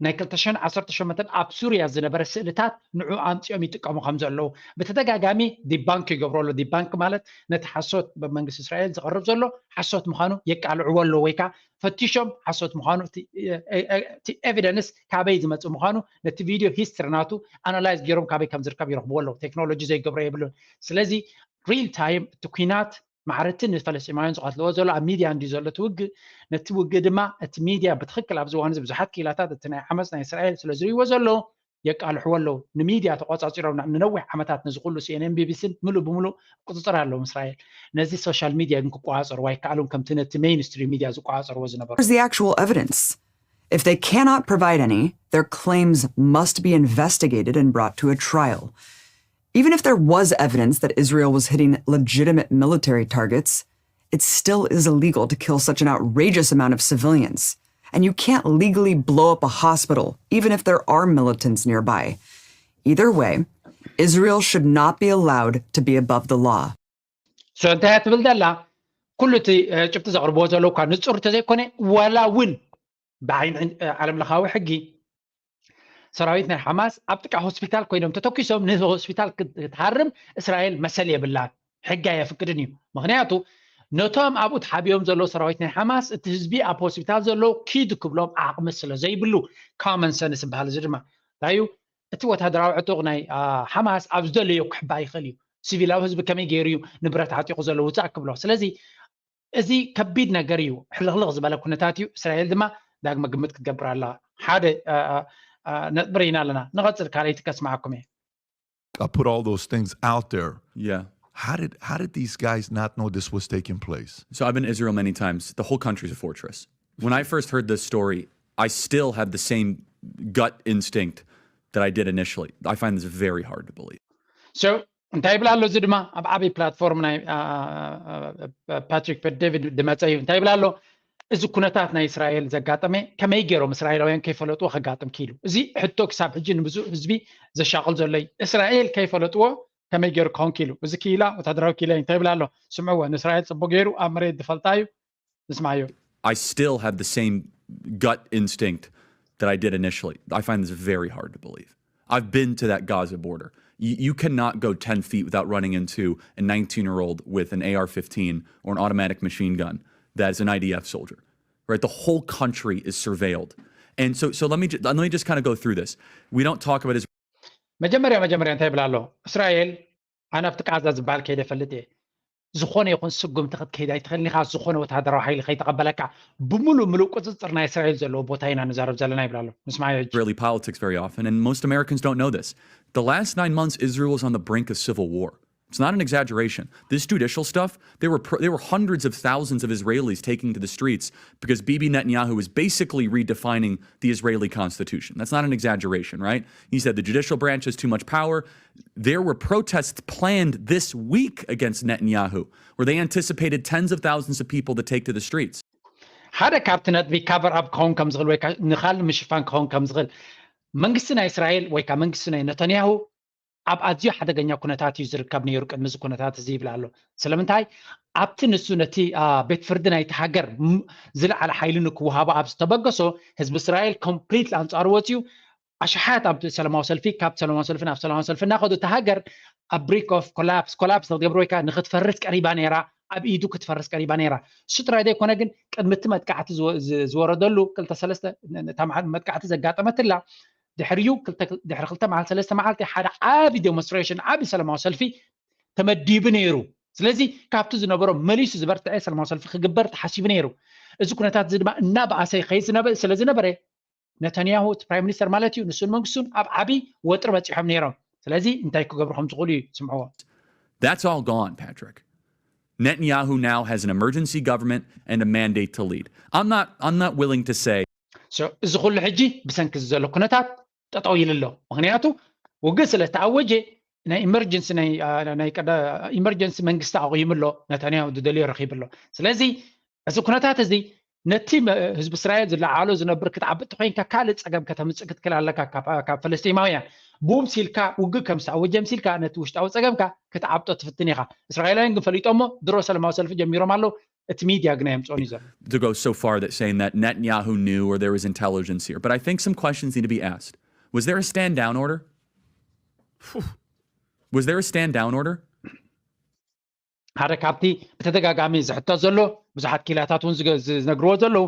ናይ ክልተ ሽሕን ዓሰርተ ሸሞንተን ኣብ ሱርያ ዝነበረ ስእልታት ንዑ ኣምፂኦም ይጥቀሙ ከም ዘለዉ ብተደጋጋሚ ዲባንክ ይገብሩ ኣሎ። ዲባንክ ማለት ነቲ ሓሶት ብመንግስቲ እስራኤል ዝቐርብ ዘሎ ሓሶት ምዃኑ የቃልዕዎ ኣለዉ ወይ ከዓ ፈቲሾም ሓሶት ምዃኑ እቲ ኤቪደንስ ካበይ ዝመፅእ ምዃኑ ነቲ ቪድዮ ሂስትሪ ናቱ ኣናላይዝ ገይሮም ካበይ ከም ዝርከብ ይረኽብዎ ኣለዉ። ቴክኖሎጂ ዘይገብሮ የብሉን። ስለዚ ሪል ታይም እቲ ኩናት ማዕረቲ ንፈለስጢማውያን ዝቐትልዎ ዘሎ ኣብ ሚድያ እንዲ ዘሎ እቲ ውግእ ነቲ ውግእ ድማ እቲ ሚድያ ብትኽክል ኣብዚ እዋን እዚ ብዙሓት ክኢላታት እቲ ናይ ዓመፅ ናይ እስራኤል ስለ ዝርእይዎ ዘሎ የቃልሕዎ ኣለዉ። ንሚድያ ተቆፃፂሮም ንነዊሕ ዓመታት ነዚ ኩሉ ሲኤንኤን ቢቢሲን ምሉእ ብምሉእ ቁፅፅር ኣለዎም እስራኤል። ነዚ ሶሻል ሚድያ ግን ክቆፃፀርዎ ኣይከኣሉን ከምቲ ነቲ ሜይንስትሪም ሚድያ ዝቆፃፀርዎ ዝነበሩ። Where's the actual evidence? If they cannot provide any, their claims must be investigated and brought to a trial. Even if there was evidence that Israel was hitting legitimate military targets, it still is illegal to kill such an outrageous amount of civilians. And you can't legally blow up a hospital, even if there are militants nearby. Either way, Israel should not be allowed to be above the law. So እንታይ ትብል ዘላ? ኩሉ እቲ ጭብጢ ዘቕርብዎ ዘለዉ እኳ ንፁር እንተዘይኮነ፣ ዋላ እውን ብዓይኒ ዓለም ለኻዊ ሕጊ ሰራዊት ናይ ሓማስ ኣብ ጥቃ ሆስፒታል ኮይኖም ተተኪሶም ንሆስፒታል ክትሃርም እስራኤል መሰል የብላን። ሕጊ ኣየፍቅድን እዩ። ምክንያቱ ነቶም ኣብኡ ተሓቢኦም ዘለዉ ሰራዊት ናይ ሓማስ እቲ ህዝቢ ኣብ ሆስፒታል ዘለዉ ኪድ ክብሎም ዓቕሚ ስለ ዘይብሉ፣ common sense ዝበሃል እዚ ድማ እንታይ እዩ? እቲ ወታደራዊ ዕጡቕ ናይ ሓማስ ኣብ ዝደለዮ ክሕባእ ይኽእል እዩ። ሲቪላዊ ህዝቢ ከመይ ገይሩ እዩ ንብረት ዓጢቑ ዘሎ ውፃእ ክብሎ? ስለዚ እዚ ከቢድ ነገር እዩ። ሕልኽልኽ ዝበለ ኩነታት እዩ። እስራኤል ድማ ዳግመ ግምት ክትገብር ኣለዋ። ሓደ ነጥቢ ርኢና ኣለና። ንቐፅል፣ ካልኣይቲ ከስማዓኩም እየ። I put all those things out there. Yeah. How did how did these guys not know this was taking place? So I've been to Israel many times. The whole country's a fortress. When I first heard this story, I still have the same gut instinct that I did initially. I find this very hard to believe. So እንታይ ይብል ኣሎ? እዚ ድማ ኣብ ዓብይ ፕላትፎርም ናይ ፓትሪክ በት ዴቪድ ድመፀ እዩ። እንታይ ይብል ኣሎ? እዚ ኩነታት ናይ እስራኤል ዘጋጠመ ከመይ ገይሮም እስራኤላውያን ከይፈለጥዎ ከጋጥም ክኢሉ? እዚ ሕቶ ክሳብ ሕጂ ንብዙሕ ህዝቢ ዘሻቕል ዘሎ እዩ። እስራኤል ከይፈለጥዎ ከመይ ገይሩ ክኸውን ክኢሉ? እዚ ክኢላ፣ ወታደራዊ ክኢላ እዩ። እንታይ ይብል ኣሎ? ስምዕዎ፣ ንእስራኤል ፅቡቅ ገይሩ ኣብ መሬት ዝፈልጣ እዩ። ንስማዮ። I still have the same gut instinct that I did initially. I find this very hard to believe. I've been to that Gaza border. You, you cannot go ten feet without running into a nineteen year old with an A R fifteen or an automatic machine gun that is an I D F soldier, right? The whole country is surveilled. And so, so let me, let me just kind of go through this. We don't talk about Israel. መጀመርያ መጀመርያ እንታይ ይብል ኣሎ? እስራኤል ኣነ ኣብቲ ቃዛ ዝበሃል ከይደ ፈልጥ እየ። ዝኾነ ይኹን ስጉምቲ ክትከይድ ኣይትኽእልን ኢኻ። ዝኾነ ወታደራዊ ሓይሊ ከይተቐበለካ፣ ብምሉእ ምሉእ ቁፅፅር ናይ እስራኤል ዘለዎ ቦታ ኢና ንዛረብ ዘለና ይብል ኣሎ። ንስማዮ ሕጂ። Israeli politics very often, and most Americans don't know this. The last nine months, Israel is on the brink of civil war. It's not an exaggeration. This judicial stuff, there were there were hundreds of thousands of Israelis taking to the streets because Bibi Netanyahu is basically redefining the Israeli constitution. That's not an exaggeration, right? He said the judicial branch has too much power. There were protests planned this week against Netanyahu, where they anticipated tens of thousands of people to take to the streets. ሓደ ካብቲ ነጥቢ cover up ክኸውን ከም ዝኽእል ወይ ንኻልእ ምሽፋን ክኸውን ከም ዝኽእል መንግስቲ ናይ እስራኤል ወይ ከዓ መንግስቲ ናይ ነተንያሁ ኣብ ኣዝዩ ሓደገኛ ኩነታት እዩ ዝርከብ ነይሩ ቅድሚ እዚ ኩነታት እዚ ይብል ኣሎ። ስለምንታይ? ኣብቲ ንሱ ነቲ ቤት ፍርዲ ናይቲ ሃገር ዝለዓለ ሓይሊ ንክወሃቦ ኣብ ዝተበገሶ፣ ህዝቢ እስራኤል complete ኣንጻሩ ወፅዩ ኣሽሓት ኣብ ሰላማዊ ሰልፊ፣ ካብ ሰላማዊ ሰልፊ ናብ ሰላማዊ ሰልፊ እናኸዱ እታ ሃገር ኣብ brink of collapse፣ ኮላፕስ ንክትገብር ወይ ከዓ ንክትፈርስ ቀሪባ ነይራ፣ ኣብ ኢዱ ክትፈርስ ቀሪባ ነይራ። እሱ ጥራይ ዘይኮነ ግን ቅድሚ እቲ መጥቃዕቲ ዝወረደሉ ክልተ ሰለስተ መጥቃዕቲ ዘጋጠመትላ ድሕሪኡ ድሕሪ ክልተ መዓልቲ ሰለስተ መዓልቲ ሓደ ዓቢ demonstration፣ ዓቢ ሰላማዊ ሰልፊ ተመዲቡ ነይሩ። ስለዚ ካብቲ ዝነበሮ መሊሱ ዝበርትዐ ሰላማዊ ሰልፊ ክግበር ተሓሲቡ ነይሩ። እዚ ኩነታት እዚ ድማ እናበኣሰ ይኸይድ ስለ ዝነበረ ነተንያሁ እቲ ፕራይም ሚኒስተር ማለት እዩ፣ ንሱን መንግስቱን ኣብ ዓቢ ወጥሪ በፂሖም ነይሮም። ስለዚ እንታይ ክገብሩ ከም ዝኽእሉ እዩ ስምዕዎ። That's all gone, Patrick. Netanyahu now has an emergency government and a mandate to lead. I'm not I'm not willing to say እዚ ኩሉ ሕጂ ብሰንኪ እዚ ዘሎ ኩነታት ጠጠው ኢሉ ኣሎ። ምክንያቱ ውግእ ስለ ተኣወጀ ናይ emergency ናይ emergency መንግስቲ ኣቑይሙ ኣሎ። ነታንያሁ ዝደልዮ ረኺቡ ኣሎ። ስለዚ እዚ ኩነታት እዚ ነቲ ህዝቢ እስራኤል ዝለዓሎ ዝነብር ክትዓብጥ ተኮይንካ ካልእ ፀገም ከተምፅእ ክትክል ኣለካ ካብ ፈለስጢማውያን። ብኡ ምሲልካ ውግእ ከም ዝተኣወጀ ምሲልካ ነቲ ውሽጣዊ ፀገምካ ክትዓብጦ ትፍትን ኢኻ። እስራኤላውያን ግን ፈሊጦሞ ድሮ ሰላማዊ ሰልፊ ጀሚሮም ኣለዉ። እቲ ሚድያ ግና የምፅኦን እዩ ዘሎ። to go so far that saying that Netanyahu knew or there was intelligence here, but I think some questions need to be asked. Was there a stand down order? Was there a stand down order? ሓደ ካብቲ ብተደጋጋሚ ዝሕተት ዘሎ ብዙሓት ኪላታት እውን ዝነግርዎ ዘለዉ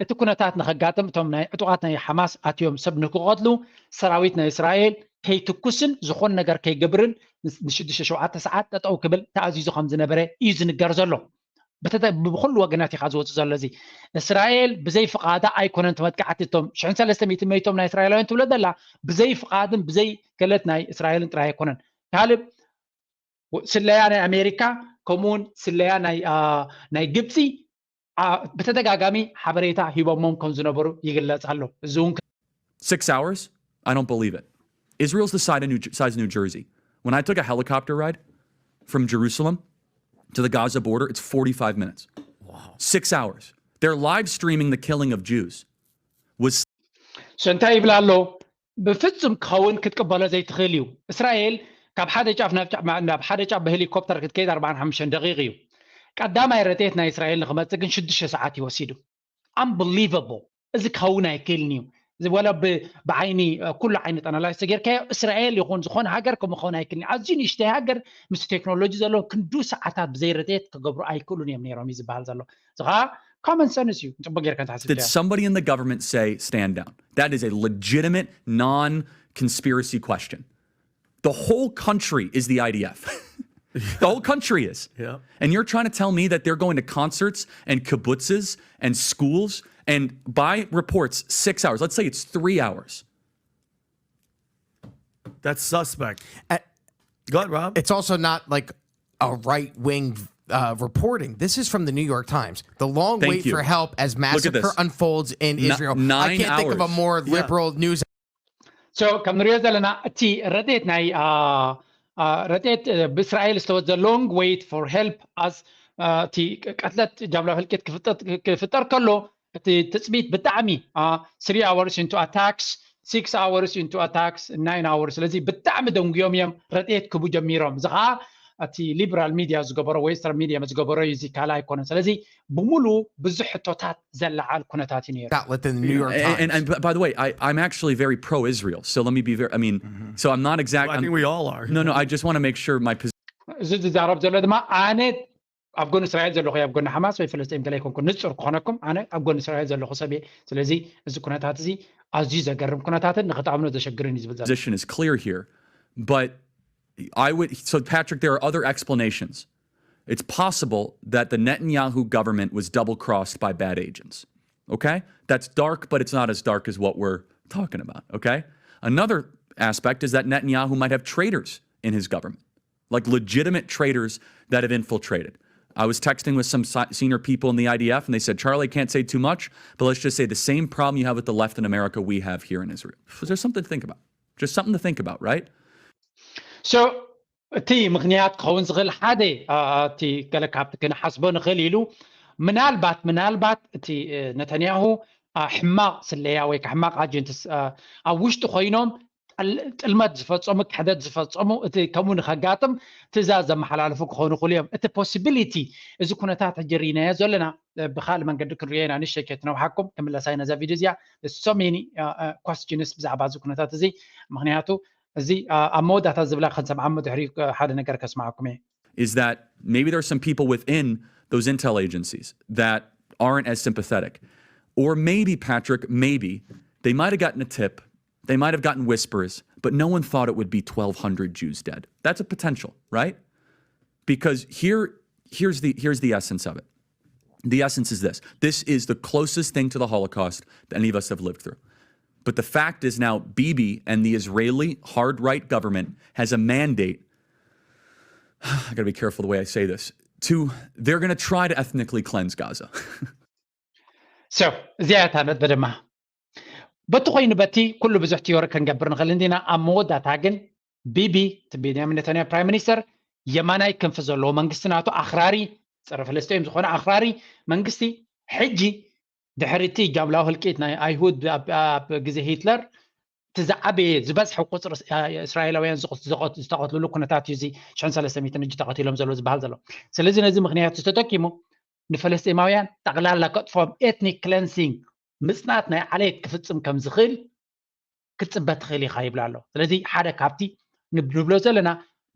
እቲ ኩነታት ንኸጋጥም እቶም ናይ ዕጡቓት ናይ ሓማስ ኣትዮም ሰብ ንክቐትሉ ሰራዊት ናይ እስራኤል ከይትኩስን ዝኾን ነገር ከይገብርን ንሽዱሽተ ሸውዓተ ሰዓት ጠጠው ክብል ተኣዚዙ ከም ዝነበረ እዩ ዝንገር ዘሎ። ብኩሉ ወገናት ኢኻ ዝወፅእ ዘሎ እዚ እስራኤል ብዘይ ፍቓዳ ኣይኮነን ተመጥቃዕቲ እቶም ሽሕን ሰለስተ ሚእቲ መይቶም ናይ እስራኤላውያን ትብሎ ዘላ ብዘይ ፍቓድን ብዘይ ገለት ናይ እስራኤልን ጥራይ ኣይኮነን። ካልእ ስለያ ናይ ኣሜሪካ ከምኡውን ስለያ ናይ ግብፂ ብተደጋጋሚ ሓበሬታ ሂቦሞም ከም ዝነበሩ ይግለፅ ኣሎ። እዚ እውን Six hours? I don't believe it. Israel's the size of New, size of New Jersey. When I took a helicopter ride from Jerusalem to the Gaza border, it's forty-five minutes. Wow. Six hours. They're live streaming the killing of Jews. Was So እንታይ ይብል ኣሎ? ብፍጹም ክኸውን ክትቅበሎ ዘይትኽእል እዩ። እስራኤል ካብ ሓደ ጫፍ ናብ ጫፍ ናብ ሓደ ጫፍ ብሄሊኮፕተር ክትከይድ ኣርባዓን ሓሙሽተን ደቂቕ እዩ። ቀዳማይ ረድኤት ናይ እስራኤል ንክመጽእ ግን ሽዱሽተ ሰዓት ይወሲዱ። Unbelievable። እዚ ክኸውን ኣይክእልን እዩ። እዚ ወላ ብ- ብዓይኒ እ፣ ኩሉ ዓይነት ኣናላይዝ ተጌርካዮ እስራኤል ይኹን ዝኾነ ሃገር ከምኡ ክኸውን ኣይክእልን እዩ። ኣዝዩ ንእሽተይ ሃገር ምስ ቴክኖሎጂ ዘለዎ ክንዱ ሰዓታት ብዘይ ረድኤት ክገብሩ ኣይክእሉን እዮም ነይሮም እዩ ዝበሃል ዘሎ። እዚ ከዓ common sense እዩ። ጽቡቅ ጌርካ እንተሓሲብካዮ። Did somebody in the government say, "Stand down"? That is a legitimate, non conspiracy question. The whole country is the I D F. The whole country is. Yeah. And you're trying to tell me that they're going to concerts and kibbutzes and schools and, by reports, six hours. Let's say it's three hours. That's suspect. Uh, Go ahead, Rob. It's also not like a right wing uh, reporting. This is from the New York Times. The long Thank wait you. for help as at massacre this. Unfolds in Ni- Israel. I nine can't think of a hours. more Yeah. liberal news. So ከም ንሪኦ ዘለና እቲ ረድኤት ናይ አ፣ አ፣ ረድኤት እ፣ ብእስራኤል ዝተወዘ long wait for help as አ፣ እቲ ቀትለት ጃምላዊ ህልቂት ክፍጠር- ክፍጠር ከሎ እቲ ትፅቢት ብጣዕሚ አ፣ three hours into attacks, six hours into attacks, nine hours። ስለዚ ብጣዕሚ ደንጉዮም እዮም ረድኤት ክቡ ጀሚሮም። እዚ ከዓ እቲ ሊበራል ሚድያ ዝገበሮ፣ ዌስተርን ሚድያ ዝገበሮ እዩ። እዚ ካልእ ኣይኮነን። ስለዚ ብምሉ ብዙሕ ሕቶታት ዘለዓል ኩነታት እዩ ነይሩ። Outlet in the New York And, Times. and, and by the way, I, I'm actually very pro-Israel. So let me be very, I mean, so I'm not exactly. I think we all are. No, no, I just want to make sure my position. እዚ ዝዛረብ ዘሎ ድማ ኣነ ኣብ ጎኒ እስራኤል ዘለኹ ኣብ ጎኒ ሓማስ ወይ ፍልስጤም ገለ ኣይኮንኩ። ንጹር ክኾነኩም ኣነ ኣብ ጎኒ እስራኤል ዘለኹ ሰብ እየ። ስለዚ እዚ ኩነታት እዚ ኣዝዩ ዘገርም ኩነታትን ንክትኣምኖ ዘሸግርን እዩ ዝብል ዘሎ። Position is clear here, but I would. So, Patrick, there are other explanations. It's possible that the Netanyahu government was double crossed by bad agents. Okay? That's dark, but it's not as dark as what we're talking about. Okay? Another aspect is that Netanyahu might have traitors in his government, like legitimate traitors that have infiltrated. I was texting with some si- senior people in the I D F, and they said, "Charlie, I can't say too much, but let's just say the same problem you have with the left in America, we have here in Israel." So there's something to think about. Just something to think about, right? So እቲ ምኽንያት ክኸውን ዝኽእል ሓደ አ፣ እቲ ገለ ካብቲ ክንሓስቦ ንኽእል ኢሉ ምናልባት ምናልባት እቲ እ፣ ነተንያሁ አ፣ ሕማቕ ስለያ ወይ ከዓ ሕማቕ ኣጀንትስ አ፣ ኣብ ውሽጢ ኮይኖም ጠል- ጥልመት ዝፈጸሙ ክሕደት ዝፈጸሙ እቲ ከምኡ ንኸጋጥም ትእዛዝ ዘመሓላልፉ ክኾኑ ይኽእሉ እዮም። እቲ possibility እዚ ኩነታት ሕጂ ርኢናዮ ዘለና እ፣ ብኻልእ መንገዲ ክንሪኦ ኢና። ንእሽተይ ከይትነውሓኩም ክምለሳ ኢና እዛ ቪድዮ እዚኣ። So many questions ብዛዕባ እዚ ኩነታት እዚ ምኽንያቱ እዚ አ፣ ኣብ መወዳእታ ዝብላ ክንሰምዓ እሞ ድሕሪ ሓደ ነገር ከስምዓኩም እየ። Is that maybe there's some people within those intel agencies that aren't as sympathetic. Or maybe, Patrick, maybe they might have gotten a tip, they might have gotten whispers, but no one thought it would be twelve hundred Jews dead. That's a potential, right? Because here, here's the here's the essence of it. The essence is this. This is the closest thing to the Holocaust that any of us have lived through. But the fact is now Bibi and the Israeli hard right government has a mandate. I got to be careful the way I say this. To they're going to try to ethnically cleanse Gaza. So እዚኣ እያ እታ ነጥቢ ድማ በቲ ኮይኑ በቲ ኩሉ ብዙሕ ቲዮሪ ክንገብር ንኽእል እንዲና። ኣብ መወዳእታ ግን ቢቢ እቲ ቤንያሚን ነታንያሁ ፕራይም ሚኒስተር የማናይ ክንፊ ዘለዎ መንግስቲ ናቱ ኣኽራሪ ጸረ ፍልስጤም ዝኾነ ኣኽራሪ መንግስቲ ሕጂ ድሕሪ እቲ ጃምላዊ ህልቂት ናይ ኣይሁድ ኣብ- ኣብ ግዜ ሂትለር እቲ ዝዓበየ ዝበዝሐ ቁፅሪ እስ- እስራኤላውያን ዝቕ- ዝቐት- ዝተቐትልሉ ኩነታት እዩ። እዚ ሽሕን ሰለስተ ሚእትን እጅ ተቐቲሎም ዘሎ ዝበሃል ዘሎ። ስለዚ ነዚ ምክንያት ተጠቂሙ ንፈለስጢማውያን ጠቕላላ ከጥፎም ኤትኒክ ክለንሲንግ ምፅናት ናይ ዓሌት ክፍፅም ከም ዝኽእል ክትፅበ ትኽእል ኢኻ ይብል ኣሎ። ስለዚ ሓደ ካብቲ ንብ- ንብሎ ዘለና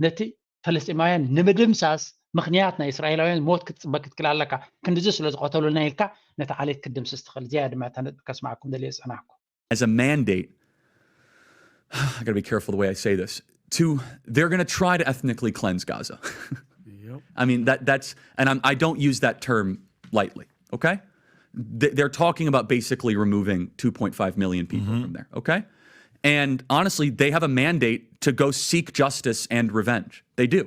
ነቲ ፈለስጢማውያን ንምድምሳስ ምክንያት ናይ እስራኤላውያን ሞት ክትፅበ ክትክእል ኣለካ። ክንድዚ ስለ ዝቐተሉና ኢልካ ነቲ ዓሌት ክትድምስስ ትኽእል። እዚኣ ድማ እታ ነጥቢ ከስማዕኩም ደልየ ዝፀናሕኩ። As a mandate, I got to be careful the way I say this. To they're going to try to ethnically cleanse Gaza. I mean that that's and I'm, I don't use that term lightly. Okay, They- they're talking about basically removing two point five million people from there. Okay, and honestly, they have a mandate to go seek justice and revenge. They do.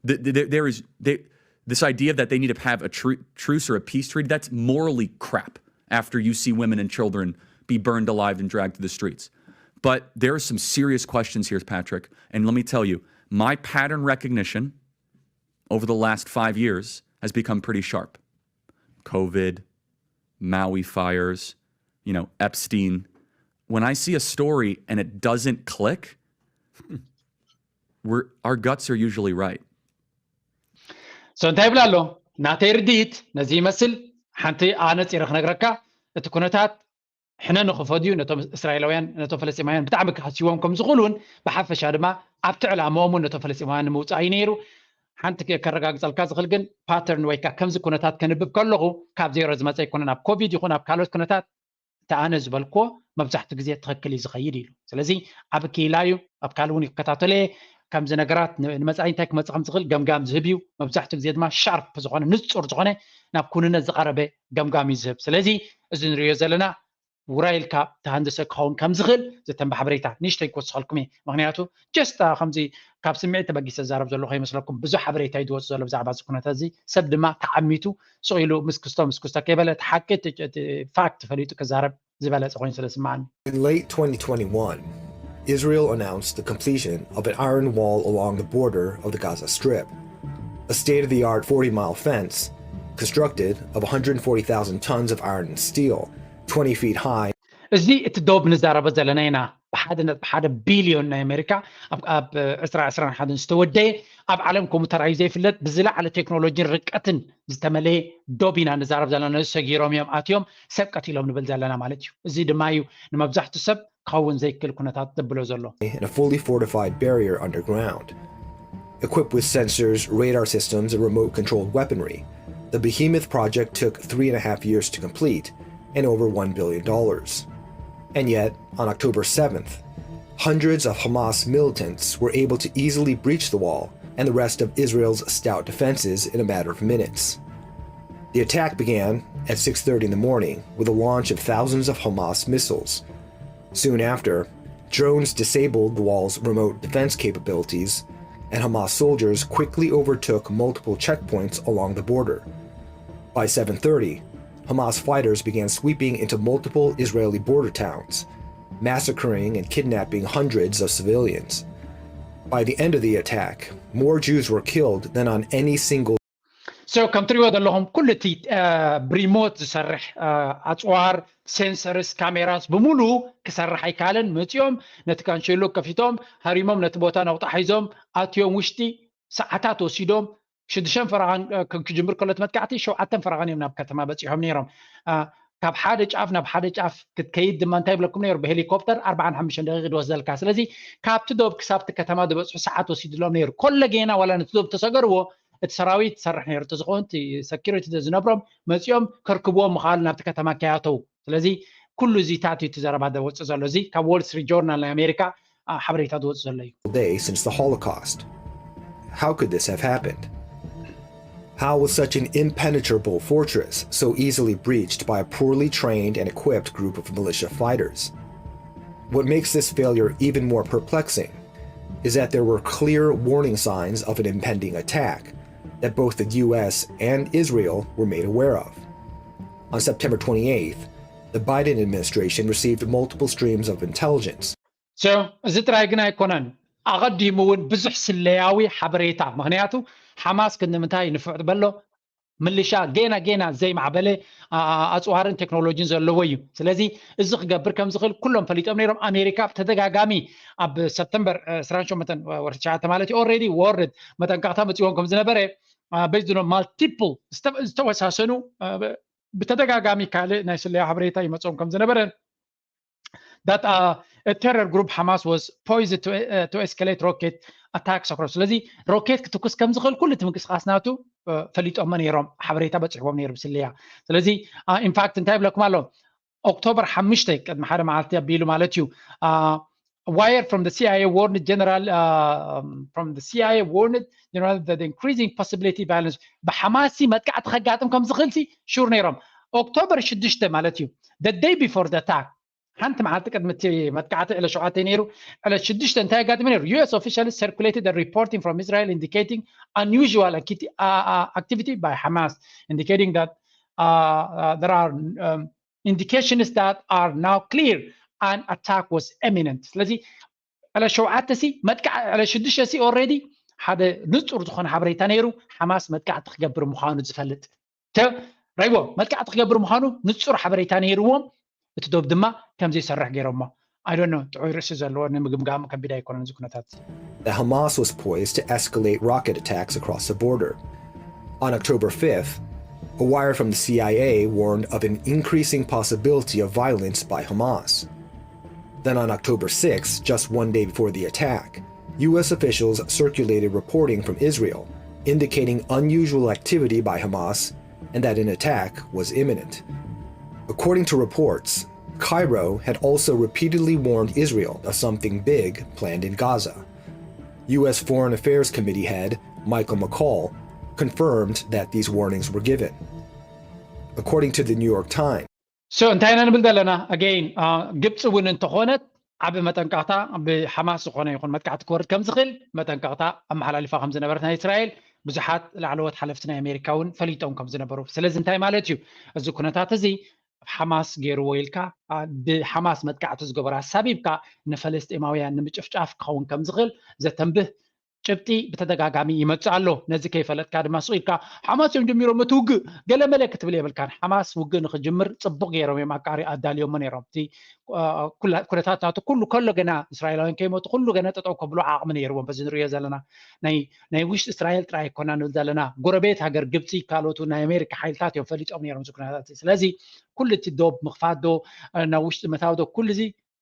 Th- th- There is they, this idea that they need to have a tru- truce or a peace treaty, that's morally crap after you see women and children be burned alive and dragged to the streets. But there are some serious questions here, Patrick. And let me tell you, my pattern recognition over the last five years has become pretty sharp. COVID, Maui fires, you know, Epstein. When I see a story and it doesn't click, we're our guts are usually right. So እንታይ ይብላ ኣሎ? ናተይ ርድኢት ነዚ ይመስል። ሓንቲ ኣነፂረ ክነግረካ፣ እቲ ኩነታት ሕነ ንኽፈድዩ ነቶም እስራኤላውያን ነቶም ፈለስጢማውያን ብጣዕሚ ክሃስይዎም ከም ዝኽእሉን ብሓፈሻ ድማ ኣብቲ ዕላማኦምን ነቶም ፈለስጢማውያን ንምውፃእ እዩ ነይሩ። ሓንቲ ከረጋግፀልካ ዝኽእል ግን ፓተርን ወይ ከዓ ከምዚ ኩነታት ከንብብ ከለኹ ካብ ዜሮ ዝመፀ ኣይኮነን። ኣብ ኮቪድ ይኹን ኣብ ካልኦት ኩነታት እቲ ኣነ ዝበልክዎ መብዛሕትኡ ግዜ ትኽክል እዩ ዝኸይድ ኢሉ። ስለዚ ኣብ ክኢላ እዩ፣ ኣብ ካልእ እውን ይከታተሎ እየ። ከምዚ ነገራት ንመፃኢ እንታይ ክመፅእ ከም ዝኽእል ገምጋም ዝህብ እዩ። መብዛሕትኡ ግዜ ድማ ሻርፕ ዝኾነ ንፁር ዝኾነ ናብ ኩንነት ዝቐረበ ገምጋም እዩ ዝህብ። ስለዚ እዚ ንሪኦ ዘለና ውራይ ኢልካ ተሃንደሰ ክኸውን ከም ዝኽእል ዘተንባ ሓበሬታ ንእሽተይ ክወስኸልኩም እየ። ምክንያቱ ጀስት ከምዚ ካብ ስምዒት ተበጊሰ ዝዛረብ ዘለኹ ይመስለኩም። ብዙሕ ሓበሬታ እዩ ዝወፅ ዘሎ ብዛዕባ እዚ ኩነታት እዚ። ሰብ ድማ ተዓሚቱ ስቕ ኢሉ ምስ ክስቶ ምስ ክስቶ ከይበለ እቲ ሓቂ እቲ ፋክት ፈሊጡ ክዛረብ ዝበለፀ ኮይኑ ስለ ዝስማዓኒ። In late twenty twenty-one, Israel announced the completion of an iron wall along the border of the Gaza Strip, a state of the art forty mile fence constructed of one hundred forty thousand tons of iron and steel, twenty feet high. እዚ እቲ ዶብ ንዛረበ ዘለና ኢና። ብሓደ ነጥቢ ሓደ ቢልዮን ናይ ኣሜሪካ ኣብ ዕስራ ዕስራን ሓደን ዝተወደየ ኣብ ዓለም ከምኡ ተራእዩ ዘይፍለጥ ብዝለዓለ ቴክኖሎጂን ርቀትን ዝተመለየ ዶብ ኢና ንዛረብ ዘለና። ነዚ ሰጊሮም እዮም ኣትዮም ሰብ ቀቲሎም ንብል ዘለና ማለት እዩ። እዚ ድማ እዩ ንመብዛሕትኡ ሰብ ክኸውን ዘይክእል ኩነታት ዘብሎ ዘሎ። And a fully fortified barrier underground. Equipped with sensors, radar systems, and remote controlled weaponry, the Behemoth project took three and a half years to complete and over one billion dollars. And yet, on October seventh, hundreds of Hamas militants were able to easily breach the wall and the rest of Israel's stout defenses in a matter of minutes. The attack began at six thirty in the morning with the launch of thousands of Hamas missiles. Soon after, drones disabled the wall's remote defense capabilities, and Hamas soldiers quickly overtook multiple checkpoints along the border. By seven thirty, Hamas fighters began sweeping into multiple Israeli border towns, massacring and kidnapping hundreds of civilians. By the end of the attack, more Jews were killed than on any single So ከም ትሪእዎ ዘለኹም ኩሉ እቲ ብሪሞት ዝሰርሕ ኣፅዋር፣ ሴንሰርስ፣ ካሜራስ ብምሉኡ ክሰርሕ ኣይከኣለን። መፂኦም ነቲ ካንሸሎ ከፊቶም ሃሪሞም ነቲ ቦታ ነቑጣ ሒዞም ኣትዮም ውሽጢ ሰዓታት ወሲዶም ሽዱሽተን ፈረቓን ክጅምር ከሎ እቲ መጥቃዕቲ ሸውዓተን ፈረቓን እዮም ናብ ከተማ በፂሖም ነይሮም። ካብ ሓደ ጫፍ ናብ ሓደ ጫፍ ክትከይድ ድማ እንታይ ይብለኩም ነይሩ? ብሄሊኮፕተር ኣርባዓን ሓሙሽተን ደቂቕ ዝወስደልካ። ስለዚ ካብቲ ዶብ ክሳብቲ ከተማ ዝበፅሑ ሰዓት ወሲድሎም ነይሩ። ኮለ ጌና ዋላ ነቲ ዶብ ተሰገርዎ እቲ ሰራዊት ሰርሕ ነይሩ። ተዝኸውን እቲ ሰኪሪቲ ዝነብሮም መፂኦም ከርክብዎም ምኽኣሉ ናብቲ ከተማ ከያተው። ስለዚ ኩሉ እዚታት እዩ እቲ ዘረባ ዘወፅእ ዘሎ። እዚ ካብ ዎል ስትሪት ጆርናል ናይ ኣሜሪካ ሓበሬታ ዝወፅእ ዘሎ እዩ። Day since the Holocaust. How could this have happened? How was such an impenetrable fortress so easily breached by a poorly trained and equipped group of militia fighters? What makes this failure even more perplexing is that there were clear warning signs of an impending attack that both the U S and Israel were made aware of. On September twenty-eighth, the Biden administration received multiple streams of intelligence. So እዚ ጥራይ ግን ኣይኮነን። ኣቐዲሙ እውን ብዙሕ ስለያዊ ሓበሬታ፣ ምክንያቱ ሓማስ ክንምንታይ ንፍዕ በሎ ምልሻ ጌና ጌና ዘይማዕበለ ኣፅዋርን ቴክኖሎጂን ዘለዎ እዩ። ስለዚ እዚ ክገብር ከም ዝኽእል ኩሎም ፈሊጦም ነይሮም። ኣሜሪካ ብተደጋጋሚ ኣብ ሰፕተምበር ዕስራን ሸሞንተን ወርሒ ትሽዓተ ማለት እዩ ኦልሬዲ ወርድ መጠንቀቕታ መፅዎም ከም ዝነበረ በይዝኖም ማልቲፕል ዝተወሳሰኑ ብተደጋጋሚ ካልእ ናይ ስለያ ሓበሬታ ይመፅኦም ከም ዝነበረ that uh, a terror group Hamas was poised to, uh, to escalate rocket attacks across. ስለዚ ሮኬት ክትኩስ ከም ዝኽእል ኩሉ እቲ ምንቅስቃስ ናቱ ፈሊጦሞ ነይሮም፣ ሓበሬታ በፂሕዎም ነይሩ ብስለያ። ስለዚ ኢንፋክት እንታይ ይብለኩም ኣሎ? ኦክቶበር ሓሙሽተ ቅድሚ ሓደ መዓልቲ ኣቢሉ ማለት እዩ wire from the C I A warned General uh, from the C I A warned General that the increasing possibility violence ብሓማሲ መጥቃዕቲ ከጋጥም ከም ዝኽእል ሲ ሹር ነይሮም። ኦክቶበር ሽዱሽተ ማለት እዩ the day before the attack ሓንቲ መዓልቲ ቅድሚ እቲ መጥቃዕቲ ዕለት ሸውዓተ ነይሩ። ዕለት ሽዱሽተ እንታይ ኣጋጢሙ ነይሩ? U S officials circulated a reporting from Israel indicating unusual activity by Hamas indicating that uh, uh, there are um, indications that are now clear an attack was imminent. ስለዚ ዕለት ሸውዓተ ሲ መጥቃዕ ዕለት ሽዱሽተ ሲ already ሓደ ንጹር ዝኾነ ሓበሬታ ነይሩ። ሓማስ መጥቃዕቲ ክገብር ምዃኑ ዝፈልጥ ተ- ረይዎ መጥቃዕቲ ክገብር ምዃኑ ንጹር ሓበሬታ ነይርዎም። እቲ ዶብ ድማ ከምዚ ይሰርሕ ገይሮሞ። I don't know፣ ጥዑይ ርእሲ ዘለዎ ንምግምጋም ከቢድ ኣይኮነን እዚ ኩነታት። That Hamas was poised to escalate rocket attacks across the border. On October fifth, a wire from the C I A warned of an increasing possibility of violence by Hamas. Then on October sixth, just one day before the attack, U S officials circulated reporting from Israel indicating unusual activity by Hamas and that an attack was imminent. According to reports, Cairo had also repeatedly warned Israel of something big planned in Gaza. U S Foreign Affairs Committee head Michael McCaul confirmed that these warnings were given. According to the New York Times, so እንታይ ኢና ንብል ዘለና? Again, ግብፂ እውን እንተኾነት ዓቢ መጠንቀቕታ ብሓማስ ዝኾነ ይኹን መጥቃዕቲ ክወርድ ከም ዝኽእል መጠንቀቕታ ኣመሓላሊፋ ከም ዝነበረት ናይ እስራኤል ብዙሓት ላዕለዎት ሓለፍቲ ናይ ኣሜሪካ እውን ፈሊጦም ከም ዝነበሩ። ስለዚ እንታይ ማለት እዩ? እዚ ኩነታት እዚ ሓማስ ገይርዎ ኢልካ ብሓማስ መጥቃዕቲ ዝገበሩ ኣሳቢብካ ንፈለስጢማውያን ንምጭፍጫፍ ክኸውን ከም ዝኽእል ዘተንብህ ጭብጢ ብተደጋጋሚ ይመጽእ ኣሎ። ነዚ ከይፈለጥካ ድማ ስቕ ኢልካ ሓማስ እዮም ጀሚሮም እቲ ውግእ ገለ መለ ክትብል የብልካን። ሓማስ ውግእ ንኽጅምር ጽቡቕ ገይሮም እዮም ኣቃሪ ኣዳልዮሞ ነይሮም። እቲ ኩነታት ናቱ ኩሉ ከሎ ገና እስራኤላውያን ከይመጡ ኩሉ ገና ጠጠው ከብሎ ዓቕሚ ነይርዎም። በዚ ንሪኦ ዘለና ናይ ውሽጢ እስራኤል ጥራይ ኣይኮና ንብል ዘለና፣ ጎረቤት ሃገር ግብፂ ካልኦቱ ናይ ኣሜሪካ ሓይልታት እዮም ፈሊጦም ነይሮም እዚ ኩነታት። ስለዚ ኩሉ እቲ ዶብ ምኽፋት ዶ ናብ ውሽጢ ምእታው ዶ ኩሉ እዚ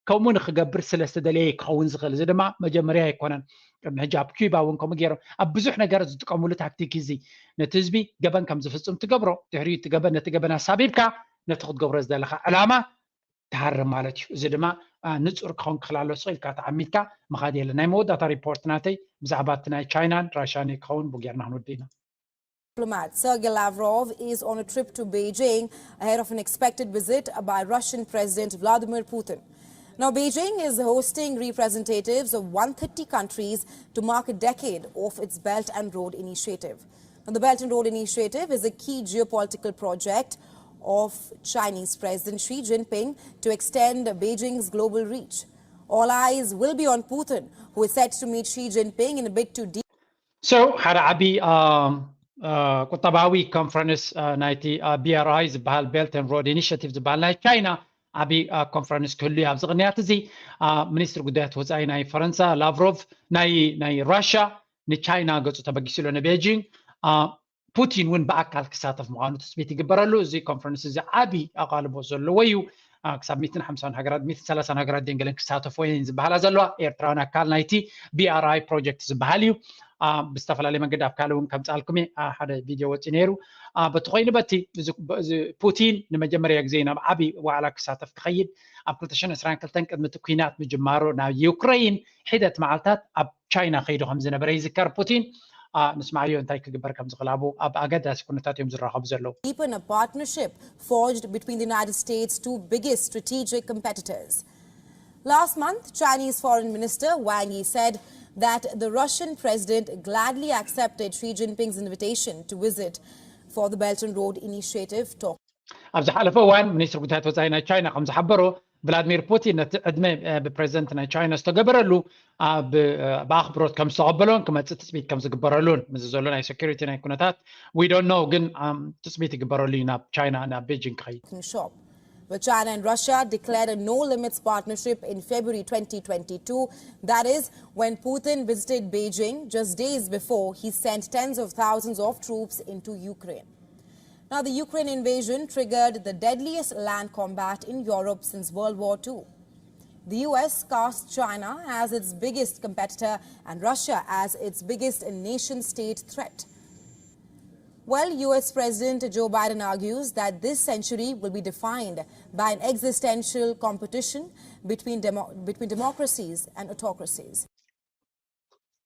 ከምኡ ንክገብር ስለ ዝተደለየ ክኸውን ዝኽእል። እዚ ድማ መጀመርያ ኣይኮነን። ቅድሚ ሕጂ ኣብ ኪባ እውን ከምኡ ገይሮም ኣብ ብዙሕ ነገር ዝጥቀምሉ ታክቲክ እዚ ነቲ ህዝቢ ገበን ከም ዝፍፅም ትገብሮ፣ ድሕሪኡ እቲ ገበን ነቲ ገበን ኣሳቢብካ ነቲ ክትገብሮ ዝደለካ ዕላማ ትሃርም ማለት እዩ። እዚ ድማ ንፁር ክኸውን ክኽእል ኣሎ። ስቕ ኢልካ ተዓሚትካ ምኻድ የለን። ናይ መወዳእታ ሪፖርት ናተይ ብዛዕባ እቲ ናይ ቻይናን ራሽያን ክኸውን ብኡ ጌርና ክንወዲ ኢና። Diplomat Sergei Lavrov is on a trip to Beijing ahead of an expected visit by Russian President Vladimir Putin. Now, Beijing is hosting representatives of one thirty countries to mark a decade of its Belt and Road Initiative. Now, the Belt and Road Initiative is a key geopolitical project of Chinese President Xi Jinping to extend Beijing's global reach. All eyes will be on Putin, who is set to meet Xi Jinping in a bid to de- So ሓደ ዓቢ ቁጠባዊ ኮንፈረንስ ናይቲ ቢ ኣር ኣይ ዝበሃል ቤልት ኤንድ ሮድ ኢኒሽቲቭ ዝበሃል ናይ ቻይና ዓቢ ኮንፈረንስ ክህሉ እዩ። ኣብዚ ቅንያት እዚ ሚኒስትር ጉዳያት ወፃኢ ናይ ፈረንሳ ላቭሮቭ ናይ ናይ ራሽያ ንቻይና ገፁ ተበጊሱ ኣሎ ንቤጂንግ። ፑቲን እውን ብኣካል ክሳተፍ ምዃኑ ትፅቢት ይግበረሉ። እዚ ኮንፈረንስ እዚ ዓቢ ኣቓልቦ ዘለዎ እዩ። ክሳብ ሚእትን ሓምሳን ሃገራት ሚእትን ሰላሳን ሃገራት ደንገለን ክሳተፎ እየን ዝበሃላ ዘለዋ። ኤርትራውን ኣካል ናይቲ ቢ ኣር ኣይ ፕሮጀክት ዝበሃል እዩ። ብዝተፈላለየ መንገዲ ኣብ ካልእ እውን ከምፃልኩም እየ። ሓደ ቪድዮ ወፂ ነይሩ። በቲ ኮይኑ በቲ ፑቲን ንመጀመርያ ግዜ ናብ ዓቢ ዋዕላ ክሳተፍ ክኸይድ ኣብ ክልተ ሽሕን ዕስራን ክልተን ቅድሚ እቲ ኲናት ምጅማሩ ናብ ዩክረይን ሒደት መዓልታት ኣብ ቻይና ከይዱ ከም ዝነበረ ይዝከር። ፑቲን ንስማዕዮ እንታይ ክግበር ከም ዝኽእል ኣብኡ ኣብ ኣገዳሲ ኩነታት እዮም ዝራኸቡ ዘለዉ። Deepen a partnership forged between the United States' two biggest strategic competitors. Last month, Chinese Foreign Minister Wang Yi said that the Russian president gladly accepted Xi Jinping's invitation to visit for the Belt and Road Initiative talk. ኣብ ዝሓለፈ እዋን ሚኒስትር ጉዳያት ወፃኢ ናይ ቻይና ከም ዝሓበሮ ቭላድሚር ፑቲን ነቲ ዕድመ ብፕሬዚደንት ናይ ቻይና ዝተገበረሉ ብኣኽብሮት ከም ዝተቐበሎን ክመፅእ ትፅቢት ከም ዝግበረሉን ምስዚ ዘሎ ናይ ሴኩሪቲ ናይ ኩነታት we don't know ግን ትፅቢት ይግበረሉ እዩ ናብ ቻይና ናብ ቤጂንግ ክኸይድ። Shop. But China and Russia declared a no limits partnership in February twenty twenty-two, that is, when Putin visited Beijing just days before he sent tens of thousands of troops into Ukraine. Now, the Ukraine invasion triggered the deadliest land combat in Europe since World War Two. The U S casts China as its biggest competitor and Russia as its biggest nation state threat. Well, U S President Joe Biden argues that this century will be defined by an existential competition between, demo- between democracies and autocracies.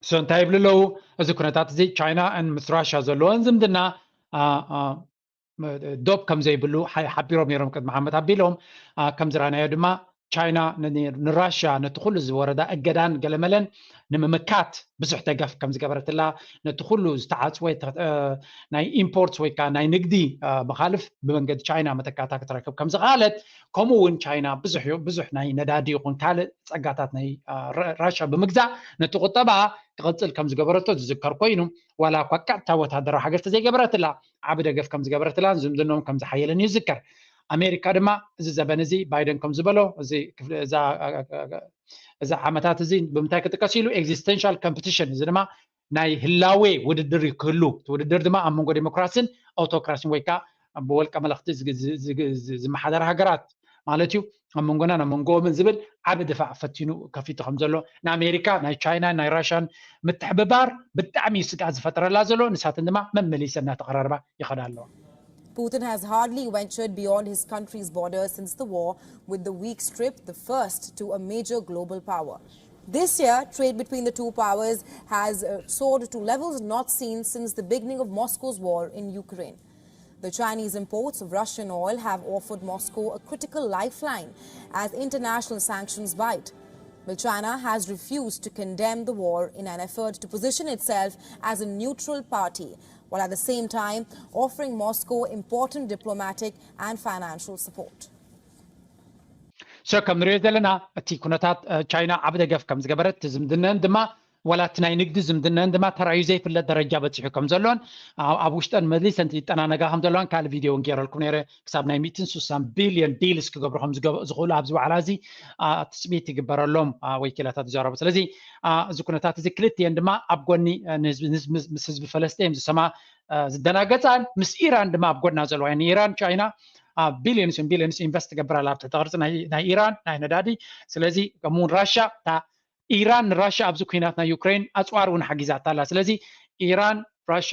So እንታይ ይብሉ ኣለዉ? እዚ ኩነታት እዚ ቻይና ምስ ራሽያ ዘለዎን ዝምድና ዶብ ከም ዘይብሉ ሓቢሮም ነይሮም ቅድሚ ዓመት ኣቢሎም። ከም ዝረኣናዮ ድማ ቻይና ንራሽያ ነቲ ኩሉ ዝወረዳ እገዳን ገለመለን ንምምካት ብዙሕ ደገፍ ከም ዝገበረትላ፣ ነቲ ኩሉ ዝተዓፅወ ናይ ኢምፖርት ወይ ከዓ ናይ ንግዲ ምኻልፍ ብመንገዲ ቻይና መተካእታ ክትረክብ ከም ዝኸኣለት፣ ከምኡ እውን ቻይና ብዙሕ ናይ ነዳዲ ይኹን ካልእ ፀጋታት ናይ ራሽያ ብምግዛእ ነቲ ቁጠባ ክቕፅል ከም ዝገበረቶ ዝዝከር ኮይኑ፣ ዋላ እኳ ቀጥታ ወታደራዊ ሓገዝ ተዘይገበረትላ፣ ዓቢ ደገፍ ከም ዝገበረትላን ዝምድኖም ከም ዝሓየለን እዩ ዝዝከር። ኣሜሪካ ድማ እዚ ዘበን እዚ ባይደን ከም ዝበሎ እዚ ዓመታት እዚ ብምንታይ ክጥቀስ ኢሉ? ኤግዚስተንሻል ኮምፒቲሽን፣ እዚ ድማ ናይ ህላዌ ውድድር ክህሉ፣ ውድድር ድማ ኣብ መንጎ ዴሞክራሲን ኣውቶክራሲን ወይ ከዓ ብወልቀ መለኽቲ ዝመሓደራ ሃገራት ማለት እዩ ኣብ መንጎና ናብ መንጎምን ዝብል ዓቢ ድፋዕ ፈቲኑ ከፊቱ ከም ዘሎ፣ ንኣሜሪካ ናይ ቻይና ናይ ራሽያን ምትሕብባር ብጣዕሚ እዩ ስግኣት ዝፈጠረላ ዘሎ። ንሳተን ድማ መመሊሰ እናተቐራረባ ይኸዳ ኣለዋ። Putin has hardly ventured beyond his country's borders since the war, with the weak strip the first to a major global power. This year, trade between the two powers has uh, soared to levels not seen since the beginning of Moscow's war in Ukraine. The Chinese imports of Russian oil have offered Moscow a critical lifeline as international sanctions bite. But China has refused to condemn the war in an effort to position itself as a neutral party, while at the same time offering Moscow important diplomatic and financial support. So ከም ንሪኦ ዘለና እቲ ኩነታት ቻይና ዓብ ደገፍ ከም ዝገበረት ዝምድነን ድማ ዋላ እቲ ናይ ንግዲ ዝምድነን ድማ ተራእዩ ዘይፍለጥ ደረጃ በፂሑ ከም ዘሎን ኣብ ውሽጠን መሊሰን ይጠናነጋ ከም ዘለዋን ካልእ ቪድዮ እውን ገይረልኩም ነይረ። ክሳብ ናይ ሚእትን ሱሳን ቢልዮን ዲልስ ክገብሩ ከም ዝኽእሉ ኣብዚ ዋዕላ እዚ ትፅቢት ይግበረሎም ወኪላታት ይዛረቡ። ስለዚ እዚ ኩነታት እዚ ክልቲኤን ድማ ኣብ ጎኒ ምስ ህዝቢ ፈለስጢን ዝሰማ ዝደናገፃን ምስ ኢራን ድማ ኣብ ጎና ዘለዋ ንኢራን ቻይና ቢልዮንስ ቢልዮንስ ኢንቨስት ትገብር ኣላ ኣብ ትሕቲ ቅርፂ ናይ ኢራን ናይ ነዳዲ። ስለዚ ከምኡውን ራሻ ኢራን ንራሻ ኣብዚ ኩናት ናይ ዩክሬን ኣፅዋር እውን ሓጊዛታ ኣላ። ስለዚ ኢራን ራሻ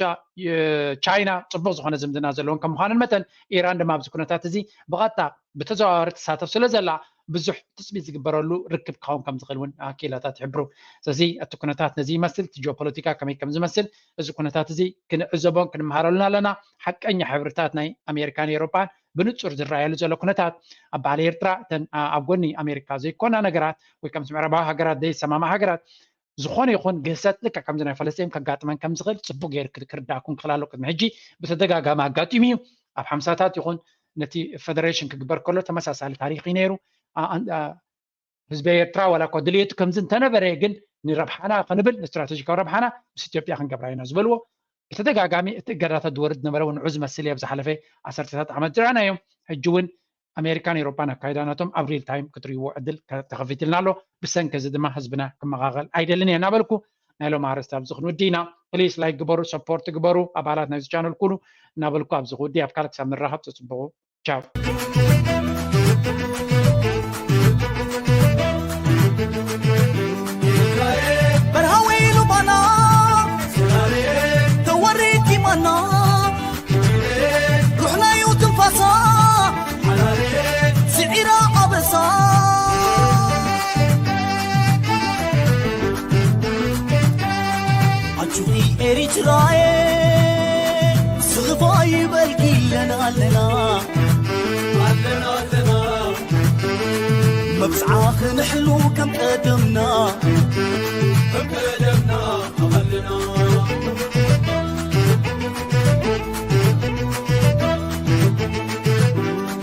ቻይና ፅቡቅ ዝኮነ ዝምድና ዘለውን ከም ምኳነን መጠን ኢራን ድማ ኣብዚ ኩነታት እዚ ብቐጥታ ብተዘዋዋሪ ትሳተፍ ስለ ዘላ ብዙሕ ትፅቢት ዝግበረሉ ርክብ ክኸውን ከም ዝኽእል እውን ክኢላታት ይሕብሩ። ስለዚ እቲ ኩነታት ነዚ ይመስል፣ እቲ ጂኦፖለቲካ ከመይ ከም ዝመስል እዚ ኩነታት እዚ ክንዕዘቦን ክንመሃረሉን ኣለና። ሓቀኛ ሕብርታት ናይ ኣሜሪካን ኤውሮጳን ብንጹር ዝረኣየሉ ዘሎ ኩነታት ኣብ ባህሊ ኤርትራ እተን ኣብ ጎኒ ኣሜሪካ ዘይኮና ነገራት ወይ ከምቲ ምዕራባዊ ሃገራት ዘይሰማማ ሃገራት ዝኾነ ይኹን ግህሰት ልክዕ ከምዚ ናይ ፈለስጢን ከጋጥመን ከም ዝኽእል ጽቡቅ ገይሩ ክርዳእኩም ክኽእል ኣለዎ። ቅድሚ ሕጂ ብተደጋጋሚ ኣጋጢሙ እዩ። ኣብ ሓምሳታት ይኹን ነቲ ፈደሬሽን ክግበር ከሎ ተመሳሳሊ ታሪኽ እዩ ነይሩ። ህዝቢ ኤርትራ ዋላ እኳ ድልየቱ ከምዚ እንተነበረ ግን ንረብሓና ክንብል ንስትራተጂካዊ ረብሓና ምስ ኢትዮጵያ ክንገብራ ኢና ዝበልዎ ብተደጋጋሚ እቲ እገዳታት ዝወርድ ዝነበረ እውን ንዑ ዝመስል እየ ብዝሓለፈ ዓሰርተታት ዓመት ዝረኣናዮም። ሕጂ እውን ኣሜሪካን ኤውሮጳን ኣካይዳ ናቶም ኣብ ሪል ታይም ክትርእይዎ ዕድል ተኸፊትልና ኣሎ። ብሰንኪ እዚ ድማ ህዝብና ክመቓቐል ኣይደልን እየ እናበልኩ ናይ ሎም ኣርእስቲ ኣብዚ ክንውዲ ኢና። ፕሊስ ላይክ ግበሩ፣ ሰፖርት ግበሩ፣ ኣባላት ናይዚ ቻነል ኩኑ እናበልኩ ኣብዚ ክውዲ ኣብ ካልእ ክሳብ ንራኸብ ተፅብቑ። ቻው። በርሃ ወይሉ ባና ተወሪቲ ማና ሩሕናዩ ትንፋሳ ስዒራ ኣበሳ ኣጆኺ ኤሪትራየ ስኽፋ ይበልኪ ኣለና ኣለና ኣለና ኣለና መብጽዓ ክንሕሉ ከም ቀደምና